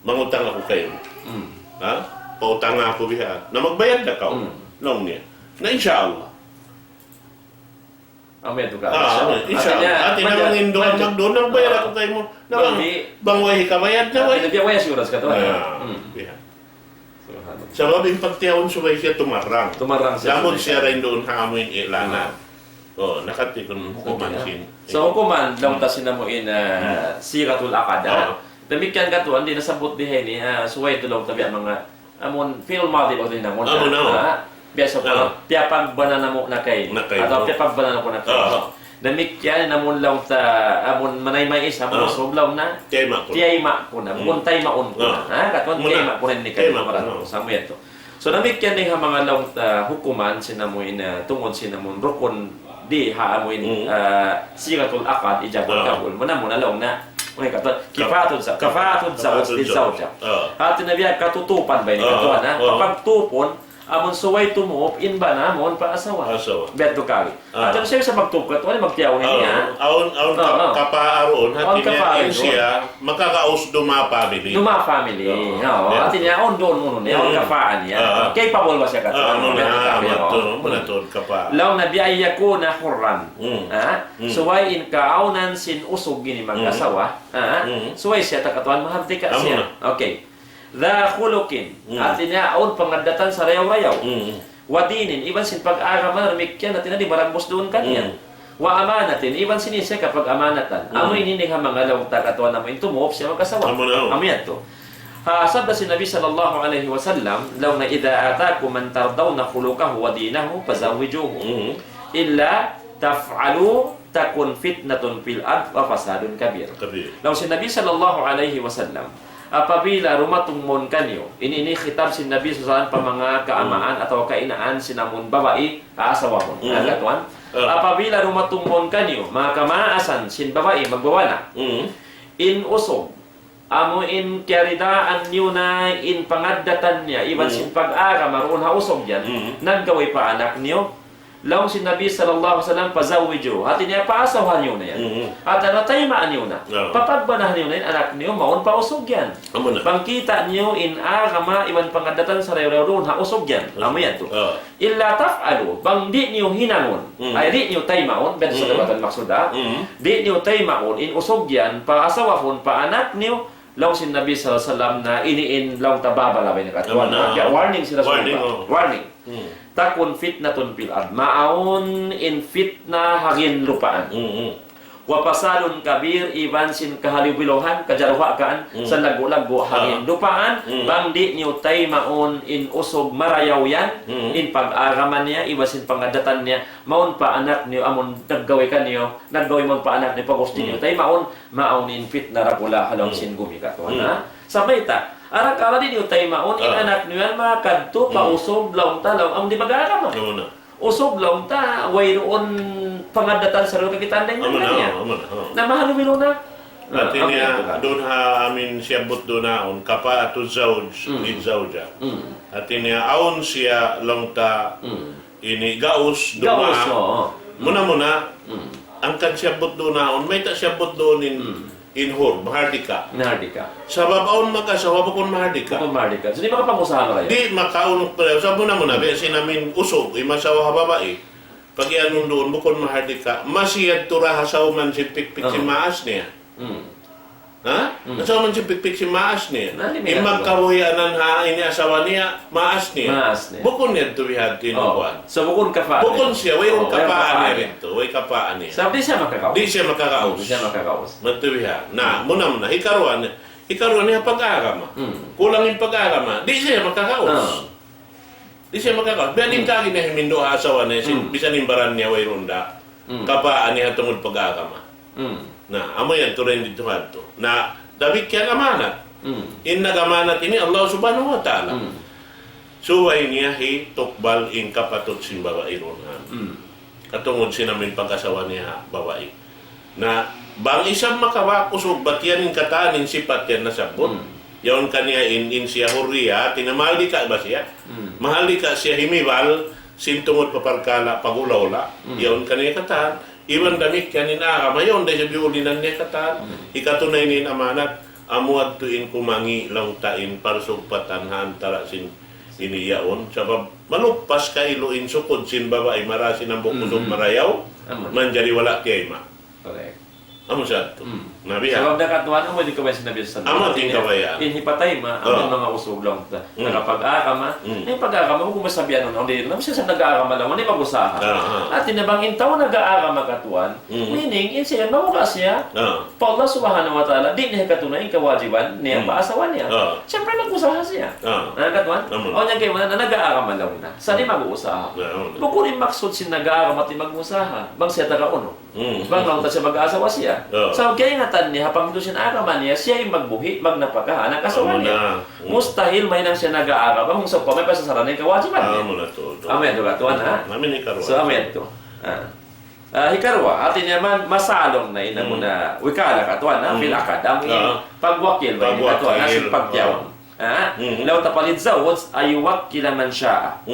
"Mangutang aku kaymu." Hmm. Ha? "Pautanga aku bihan. Na magbayad da kaw." Hmm. Laung niya. Na insya Allah. Amu yadtu ka. Ah, insya Allah. Hati niya, hati niya, manjari, bang in duun magduun, nagbayad aku kaymu. Na bang, bang way hikabayad na way. Hati niya, way assurance katu'. Ah, hmm. Subhanallah. Sabab in pagtiyaun subay siya tumarrang. Tumarrang siya. Lamud siya dayn duun ha amu in i'lanat. Hmm. Oh, nakatigun hukuman sin. So, hukuman, laung ta sin amu in, ah, sigatul aqad, ah. Damikkiyan katu', di' nasabbut di ha ini, ah, subay tuud laung ta biya' manga amun fi'lul madi bang hinangun. Amun, amun. Ah, biya' sa, ah, piyapagbana namu' na kaymu. Na kaymu. Atawa piyapagbana namu' na kaymu. Ah. Damikkiyan in amun laung ta, amun manayma' in isab, amun usug laung na, tiyayma' ku na. Tiyayma' ku na. Hmm. Bukun taymaun ku na. Ah. Ha? Katuan, tiyayma' ku na in nikah. Tiyayma' ku na. Sa amu yadtu. So, damikkiyan in ha manga laung ta hukuman sin amu in, ah, tungud sin amun rukun Di ha amuin, ah, sigatul akad, ijab wal kabul. Muna-muna laung na. Muna kata, kifatu za-, kifatu zawj li zawja. Hati na biya' katutupan ba ini katuan, ha? Kapagtupun, amun subay tumup in bana, amun pa asawa. Biya' tu kari. Hati na siya sa' magtup katuan, magtiyaw na niya. Awn, awn ka-, kapaa duun, hati niya in siya, makagaus duma family. Duma family. Oo. Hati niya, awn duun unu niya, awn kapaa niya. Capable ba siya katuan? Muna, muna tu, muna tu, kapaa. Laung na bi an yakuna hurran. Ha? Subay in kaawnan sin usug ini mag-asawa. Ha? Subay siya ta katuan mahardika siya. Okay. Dha khuluqin. Hati niya, awn pangaddatan sarayaw-rayaw. Wa dinin, iban sin pag-agama damikkiyan, hati niya di' maragbus duun kaniya. Wa amanatin, iban sin siya kapag-amanatan. Amu ini in ha manga laung ta katuan amu in tumup siya mag-asawa. Amu yadtu. Ha, sabda sin Nabi sallallahu alayhi wasallam, laung niya, إذا آتاكم من ترضون خلقه ودينه فزوجوه. إلا تفعلوا تكن فتنة في الأرض وفساد كبير. Laung sin Nabi sallallahu alayhi wasallam, apabila dumatung mawn kaniyu, ini, ini khitab sin Nabi sallallahu alayhi wasallam pa manga kaamaan atawa kainaan sin amun babai, asawa mawn. Ha, katuan? Apabila dumatung mawn kaniyu, manga kamaasan sin babai, magbabana. In usug, amu in kiyaridaan niyu na in pangaddatan niya, iban sin pag-agama duun ha usug yan, naggawi pa anak niyu. Laung sin Nabi sallallahu alayhi wasallam, فزوجوه. Hati niya, paasawahan niyu na yan. Hati niya, taymaan niyu na. Papagbanahan niyu na in anak niyu, mawn pa usug yan. Bang kita' niyu in agama, iban pangaddatan sarayaw-rayaw duun ha usug yan. Amu yadtu. إلا تفعلوا, bang di' niyu hinangun, ay di' niyu taymaun, biya' sa' kabatan maksud, ha? Di' niyu taymaun, in usug yan, paasawahun pa anak niyu, laung sin Nabi sallallahu alayhi wasallam na ini in laung ta babala ba ini katuan. Warning sin Rasulullah. Warning. تكن فتنة في الأرض. Maawn in fitna ha ginlupaan. وفساد كبير, iban sin kahalibiluhan, kajaruhakan, salaggu'-laggu' ha ginlupaan, bang di' niyu taymaun in usug marayaw yan, in pag-agama niya, iban sin pangaddatan niya, mawn pa anak niyu, amun naggawi kaniyu, naggawi mawn pa anak niyu, pag-usug di' niyu taymaun, maawn in fitna dakula' ha lawm sin gumi katuan, ha? Sabab mayta', arakala' di' niyu taymaun, in anak niyu yan makadtu pa usug laung ta, laung, amun di' mag-agama. Usug laung ta, wayruun pangaddatan sarayaw kakitaan dayn ha kaniya. Na mahalumilu na. Hati niya, duun ha amin siyabbut duun ha yaun, كفاءة الزوج للزوجة. Hati niya, awn siya laung ta ini gaus, duma. Muna-muna, hangkan siyabbut duun ha yaun, mayta' siyabbut duun in in hur, mahardika. Mahardika. Sabab awn mag-asawa bukun mahardika. Bukun mahardika. So, di' makapag-usaha marayaw. Di' makaunuk marayaw. Sabab muna-muna, biya' sin amin usug, in asawa ha babai. Pag-iyanun duun, bukun mahardika. Masi yadtu ra ha sawman sin pikpik sin maas niya. Ha? Ha sawman sin pikpik sin maas niya. In magkabuhianan ha ini asawa niya, maas niya. Maas niya. Bukun yadtu bihadtu in kuwan. So, bukun kapaa niya. Bukun siya, wayruun kapaa niya didtu, way kapaa niya. Sabab di' siya makagaus. Di' siya makagaus. Di' siya makagaus. Madtu biha. Na, muna-muna, hikaruwa niya, hikaruwa niya pag-agama. Kulang in pag-agama, di' siya makagaus. Di' siya makagaus. Biya' diin kagi niya himindu' ha asawa niya, sin, bisan in baran niya wayruun da kapaa niya tungud pag-agama. Na, amu yan, tuud in didtu hadtu. Na, damikkiyan amanat. In nag-amanat ini Allah Subhanahu wa Ta'ala. Subay niya hitukbal in kapatut sin babai duun ha. Katungud sin amin pag-asawa niya ha babai. Na, bang isab makabak usug, bat yan in katan in sipat yan nasabbut. Yaun kaniya in, in siya hurriya, hati niya mahardika ba siya? Mahardika siya himibal, sin tungud pa parkala' pag-ula-ula. Yaun kaniya katan. Iban damikkiyan in agama, yaun da isab biyulinan niya katan. Hikatunay niya in amanat, amu yadtu in kumangi' laung ta in parsugpatan ha antara' sin ini yaun. Sabab maluppas kailu in sukud sin babai mara sin hambuuk usug marayaw, manjari wala' tiyayma'. Correct. Amu sa yadtu. Na biha. Sabab da katuan, amu in kabayaan sin Nabi sallallahu alayhi wasallam. Amu in kabayaan. In hipatayma', amu in manga usug laung ta. Nakapag-agama, in pag-agama, bukun masabihan nun, di' na siya sa nag-agama laung, di' mag-usaha. Hati niya bang in tau nag-agama katuan, meaning, in siya, mamuka siya pa Allah Subhanahu wa Ta'ala, di' niya katunay in kawajiban niya pa asawa niya. Siyempre, mag-usaha siya. Na katuan? O niya kayu, na nag-agama laung na. Sa' di' mag-usaha. Bukun in maksud sin nag-agama, di' mag-usaha. Bang siya taga unu. Bang laung ta siya mag-asawa siya. Sa' kaingatan niya, ha panghindu' sin agama niya, siya in magbuhi', magnapaka, anak asawa niya. Mustahil mahinang siya nag-aagama, bang sawpama, pasasaran niya kawajiban niya. Amu yadtu katuan, ha? So, amu yadtu. Ah. Ah, hikaruwa, hati niya man, masalung na in amu na wikala katuan, ha, fil akad, amu in pagwakil ba ini katuan, ha, sin pagtiyaun. Ha? Laung ta فللزوج أن يوكل من شاء.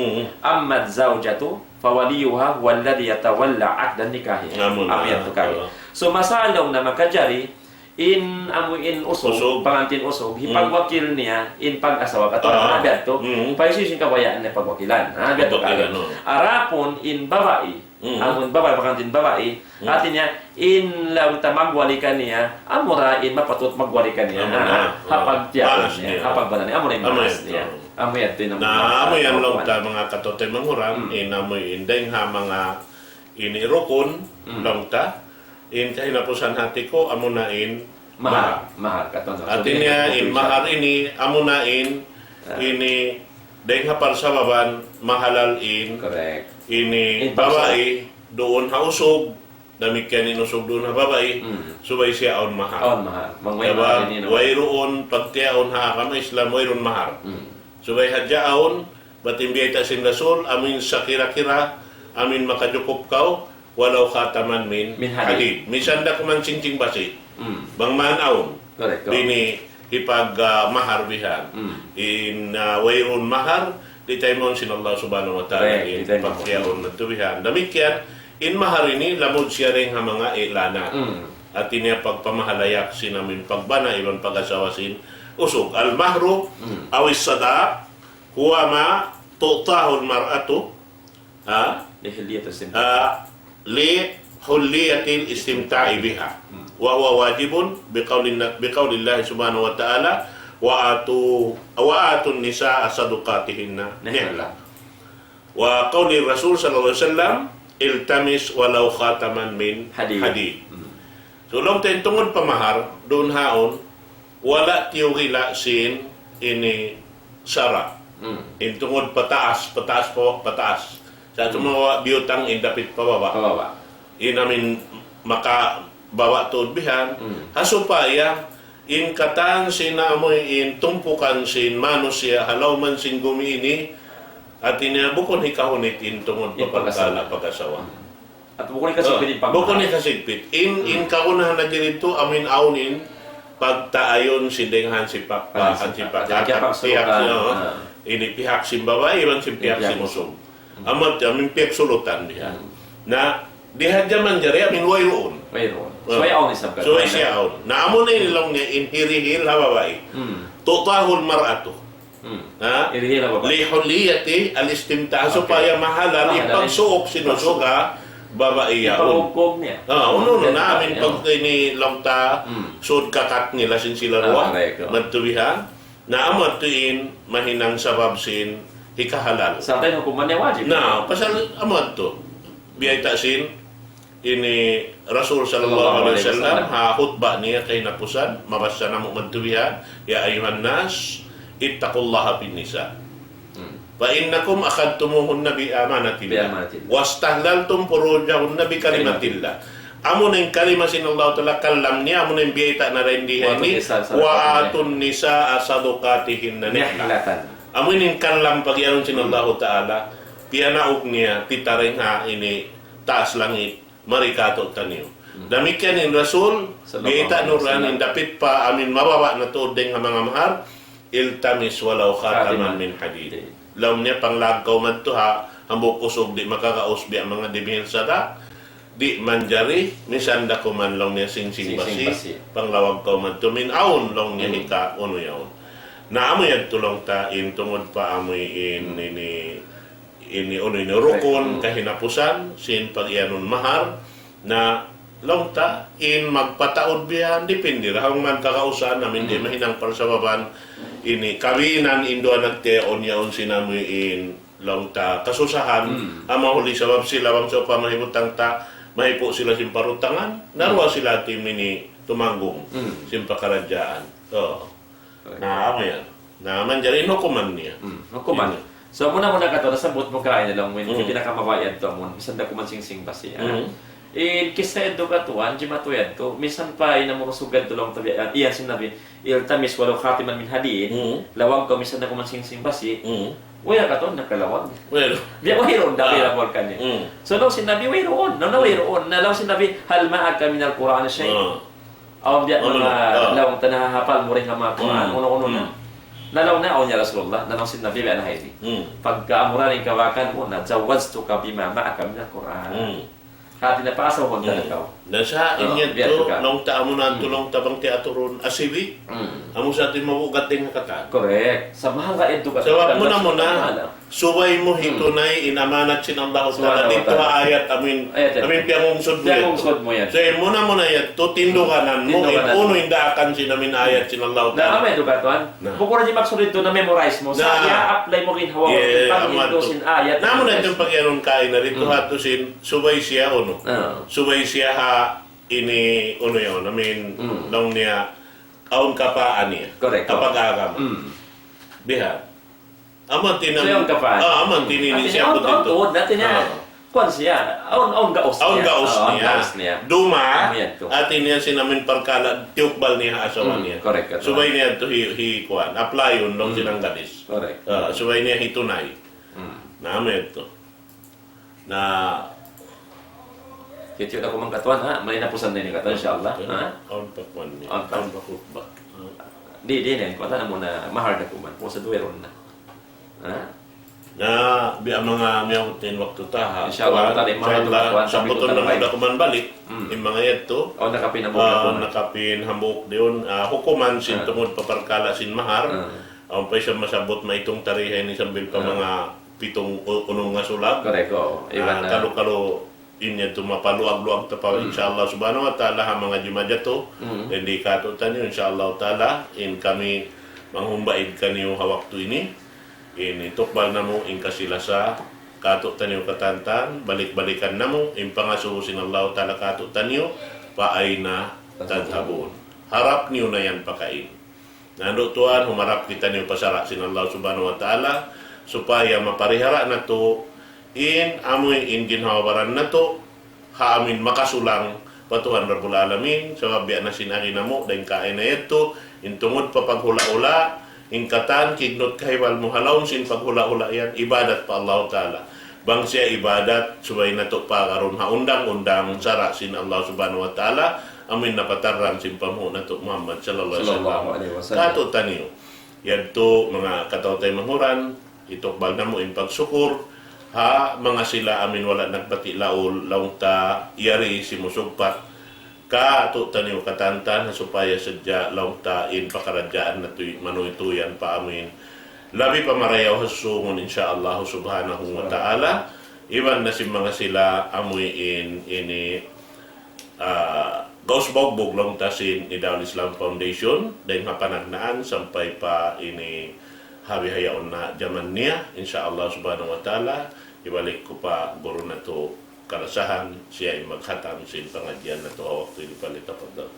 أما الزوجة فوليها هو الذي يتولى عقد النكاح. Amu na. Amu yadtu kari. So, masalung na makajari, in amu in usug, pangantin usug, hipagwakil niya in pag-asawa katuan, ha, biya' yadtu, pa hisiyu-siyu in kabayaan niya pagwakilan, ha, biya' yadtu kari. Adapun in babai, amun babai, pangantin babai, hati niya, in laung ta magwali kaniya, amura in mapatut magwali kaniya, ha, ha pagtiyaun niya, ha pagbana niya, amura in maas niya. Amu yadtu in amu yan laung ta manga kataymanghuran, in amu in dayng ha manga ini rukun, laung ta, in kahinapusan hati ku, amu na in mahar. Mahar, katuan. Hati niya, in mahar ini, amu na in, ini, dayng ha parsababan, mahalal in, ini, babai, duun ha usug, damikkiyan in usug duun ha babai, subay siya awn mahar. Awn mahar. Sabab, wayruun, pagtiyaun ha agama Islam, wayruun mahar. Subay hadja awn, bat in biyayta' sin Rasul, amu in sakira-kira, amu in makajukup kaw, ولو خاتما من حديد. Misan da kuman singsing basi. Bang man awn. Ini hipag, ah, mahar bihan. In, ah, wayruun mahar, di' taymaun sin Allah Subhanahu wa Ta'ala in pagtiyaun natu' bihan. Damikkiyan, in mahar ini lamud siya dayng ha manga i'lanat. Hati niya pagpamahalayak sin amu in pagbana iban pag-asawa sin usug. المهر أو الصداق هو ما تعطاه المرأة، ha? لحلية الاستمتاع. Ah, لحلية الاستمتاع بها. وهو واجب بقول الن-، بقول الله سبحانه وتعالى: وآتوا، وآتوا النساء صدقاتهن نحلة. نحلة. وقول الرسول صلى الله عليه وسلم: التمس ولو خاتما من حديد. حديد. So, laung ta in tungud pa mahar, duun ha yaun, wala' tiyugila' sin ini sara'. In tungud pataas, pataas pa, pataas. Sa' sumagawa' biyutang in dapit pababa'. Pababa'. In amu in makabawa' tuud bihan. Ha supaya in katan sin amu in tumpukan sin manusiya' ha lawm sin gumi ini, hati niya bukun hikahunit in tungud pa pagkala pag-asawa. At bukun hikasigpit in pag-, bukun hikasigpit. In, in kagunahan na diri tu, amu in awn in pagtaayun sin dayng ha hansipak pa, hansipak. Hansipak. Hansipak. Pihak, no? Ini pihak sin babai, iban sin pihak sin usug. Amu, amu in pihak sulutan diya. Na, di' hadja manjari, amu in wayruun. Wayruun. Subay awn isab. Subay siya awn. Na, amu na in laung niya, in hirihil ha babai. تعطاه المرأة. Ha? Hirihil ha babai. لحلية الاستمتاع, supaya mahalal in pagsuuk sin usug ha babai yaun. Paghukum niya. Ah, unu-unu na, amu in pag ini laung ta, sud kakat nila sin sila duwa. Madtu bihan. Na amu yadtu in mahinang sabab sin hikahalal. Sa' in hukuman niya wajib. Na, pasal amu yadtu. Biyayta' sin ini Rasul sallallahu alayhi wasallam, ha khutbah niya kahinapusan, mabassa namu' madtu bihan, يا أيها الناس اتقوا الله في النساء. فإنكم أخذتموهن بأمانة الله. بأمانة الله. واستحللتم فروجهن بكلمة الله. Amu na in kalima sin Allah Ta'ala, kalam niya, amu na in biyayta' na dayn di ini, وآتوا النساء صدقاتهن نحلة. Amu in kalam pag-iyanun sin Allah Ta'ala, piyanaug niya, titaring ha ini taas langit. Mari katu'taniyu. Damikkiyan in Rasul, biyayta' nurran in dapit pa amu in mababa' na tuud dayng ha manga mahar, التمس ولو خاتما من حديد. Laung niya panglawag kaw madtu ha hambuuk usug di' makagaus biya' manga dimihil sara', di' manjari, misan da kuman laung niya singsing basi, panglawag kaw madtu min awn laung niya hika unu yaun. Na amu yadtu laung ta in tungud pa amu in ini ini unu ini rukun kahinapusan sin pag-iyanun mahar, na laung ta in magpataud biya' dipindi ra ha manga kagausan amu in di' mahinang parsababan ini kawinan in duwa nagtiyaun yaun sin amu in laung ta kasusahan, amu huli sabab sila bang sawpama hibutang ta mahipu' sila sin parutangan, na duwa sila tim ini tumanggung sin pakaradjaan. Na, amu yan. Na, manjari in hukuman niya. Hmm, hukuman. So, muna-muna katu', nasabbut mu kaina laung in, in pinakamabayad tu amun, misan da kuman singsing basi, ha? In kissa yadtu katuan, jimatu yadtu, minsan pa in amu ra sugad laung ta biya', iyan sin Nabi, "التمس ولو خاتما من حديد." Hmm. Lawag kaw minsan na kuman singsing basi'. Hmm. Uy, katuan, nakalawag. Well. Biya' wayruun da Ah. biya' bawal kaniya. Hmm. So, laung sin Nabi, wayruun. Na, na, Hmm. wayruun. Na, laung sin Nabi, "هل معك من القرآن شيء؟" Ah. Awn biya' Amun, manga ah. laung ta nahahapal mu dayn ha manga Qur'an, Hmm. unu-unu na. Hmm. Na laung niya, awn ya Rasulullah, na laung sin Nabi biya' na ha ini. Hmm. Pagka amu ra in kawakan mu, na زوجتك بما معك من القرآن. Hmm. Hati na paasawahun ta Hmm. na kaw. Na sa' Ah, in yadtu, biya' tu ka. laung ta amu na tu, Hmm. laung ta bang ti aturun asibi'. Hmm. Amu sa' ti mabugat dayn ha katan. Correct. Sa' mahal ka yadtu ka. Sabab muna-muna, Mahal. Subay mu Hmm. hitunay in amanat sin Allahu Ta'ala Subhanahu wa didtu Ta'ala. ha ayat amin, Ayat, ayat. amin piyangungsud mu yadtu. Piyangungsud mu yan. So, in muna-muna yadtu, tinduganan mu, Tinduganan. in unu in daakan sin amin ayat sin Allahu Na, Ta'ala. amu yadtu katuan. Na. Bukun na di' maksud yadtu na memorize mu. Sa' Na. iya apply mu ginhawa mu, Yeah, pag amu yadtu yadtu. sin ayat, Na, amu na memorize. yadtu in pagyanun kain na didtu Hmm. ha yadtu sin, subay siya unu. Ah. Subay siya ha ini unu yaun, amin, Hmm. laung niya, awn kapaan niya. Correct. Kapag-agama. Hmm. Bihan. Amu in tinan-, So, yung kapan? ah, amu in Hmm. tinin Hati siya niya, awn, puti awn, to. awn, hati niya. Ah. Kuwan siya. Awn, awn gaus Awn niya. gaus niya. Duma, Amu yan to. hati niya sin amin parkala', tiyukbal niya, asawa Hmm, niya. correct, correct. Subay niya to hi, hi, kuwan. Apply yun, nung Hmm. sinanggalis. Correct. Ah, subay niya hitunay. Hmm. Na, amu yan to. Na, Kitiyu na kuman katuan, ha? May napusan na ini katuan, inshallah. Ha? Awn pa kuman niya. Awn pa. Awn pa khutbah. Ha? Di', di' na, kuwan na muna, mahal na kuman. Kung sa duwe ron na. Ha? Na, biya' manga miyabut in waktu ta, ha? Inshallah, Kuwan, ta'ala, mahal inshallah, na kuwan, samputun samputun na na muna kuman balik. Hmm. In manga yadtu. Awn nakapin hambuuk Ah, na kuman. nakapin hambuuk diun. Ah, hukuman sin Ah. tungud pa parkala' sin mahar. Ah. Awn pa isab masabbut maitung tariha ini sambil pa Ah. manga pitung u-, unum nga sulag. Correct, oo. Ah, Iban na kalu-kalu in yadtu mapaluag-luag ta pa, Hmm. inshallah subhanahu wa ta'ala, ha manga Jumaat yadtu. Hmm. Then di' katu'taniyu, inshallah ta'ala, in kami manghumbaid kaniyu ha waktu ini. In itukbal namu' in kasi-lasa katu'taniyu katantan, balik-balikan namu' in pangasubu sin Allah ta'ala katu'taniyu, فأين تذهبون. Harap niyu na yan pakain. Na, andu' tuwan, humarap kitaniyu pa sara' sin Allah subhanahu wa ta'ala, supaya maparihara natu' in amuin ginhawa-baran natu', ha amuin makasulang pa Tuhan Rabbul Alamin, sabab biya' na sin agi namu', dayn kaina yadtu, in tungud pa paghula'-hula', in katan, kignut kahibal mu ha lawm sin paghula'-hula' yan, ibadat pa Allah ta'ala. Bang siya ibadat, subay natu' pagarun ha undang-undang sara' sin Allah subhanahu wa ta'ala, amuin napatarrang sin panghu' natu' Muhammad sallallahu alayhi wasallam. Sallallahu alayhi wasallam. Katu'taniyu. Yadtu manga kataw-taymanghuran, itukbal namu' in pagsukur, ha manga sila amuin wala' nagbati' laul, laung ta yari simusugpat. Katu'taniyu katantan, ha supaya sadja laung ta in pakaradjaan natu' manuytuyan pa amuin labi pa marayaw ha susungun, insha Allah subhanahu wa ta'ala. Iban na sin manga sila amuin ini, ah, gaus baugbug laung ta sin Nida'ul Islam Foundation, dayn ha panagnaan sampay pa ini ha bihaun na jaman niya, insha Allah subhanahu wa ta'ala, hibalik ku pa guru natu' kalasahan, siya in maghatam sin pangadjian natu' ha waktu ini, falyatafaddal.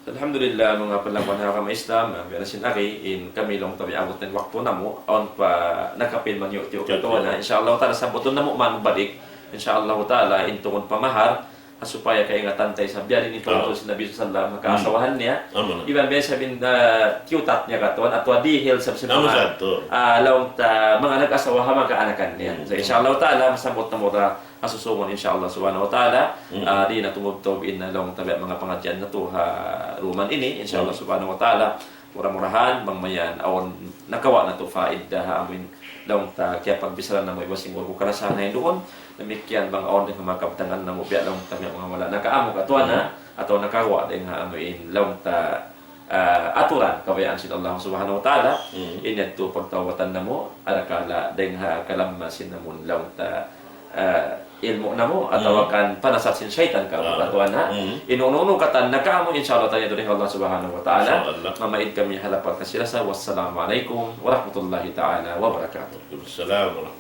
Alhamdulillah, manga palangwan ha agama Islam, ah, biya' na sin agi, in kami laung ta biya' abut na in waktu namu', awn pa nakapin maniyu'-tiyu' Tiyu'-tiyu'. katuan na, insha Allah ta'ala, sabbutun namu' magbalik, insha Allah ta'ala, in tungud pa mahar, ha supaya kaingatan ta isab biya' diin in Ah. pangasubu sin Nabi sallallahu alayhi wasallam, ha Hmm. kaasawahan niya. Amu na. Iban biya' isab in, ah, tiyutat niya katuan, atawa dihil isab sin Amu manga, sa tu. ah, laung ta, manga nag-asawa ha manga kaanakan niya. Hmm. So, insha Allah ta'ala, masabbut namu' ta ha susungun, insha Allah subhanahu wa ta'ala, Hmm. ah, di' na tumubtub in laung ta biya' manga pangadjian natu' ha duman ini, insha Allah Hmm. subhanahu wa ta'ala, mura-murahan, bang mayan, awn nakawa' natu' faida ha amuin laung ta kiyapagbichara namu' iban sin guru ku kalasahan ha duun, damikkiyan bang awn dayn ha manga kabtangan namu' biya' laung ta biya' manga wala' nakaamu katuan na, Hmm. atawa nakawa' dayn ha amuin laung ta ah, aturan kabayaan sin Allah subhanahu wa ta'ala, Hmm. in yadtu pagtawbatan namu', arakala' dayn ha kalamma sin amuin laung ta, ah, ilmu' namu', Hmm. atawa kan panasat sin saytan kamu, Ah. katuan na. Hmm. In unu-unu katan nakaamu, insha Allah ta'ala, dayn ha Allah subhanahu wa ta'ala. Insha Allah. Mamaid kami ha lapal kasi-lasa. Wassalamu alaykum warahmatullahi ta'ala wabarakatuh. Waalaikumsalam warahmatullahi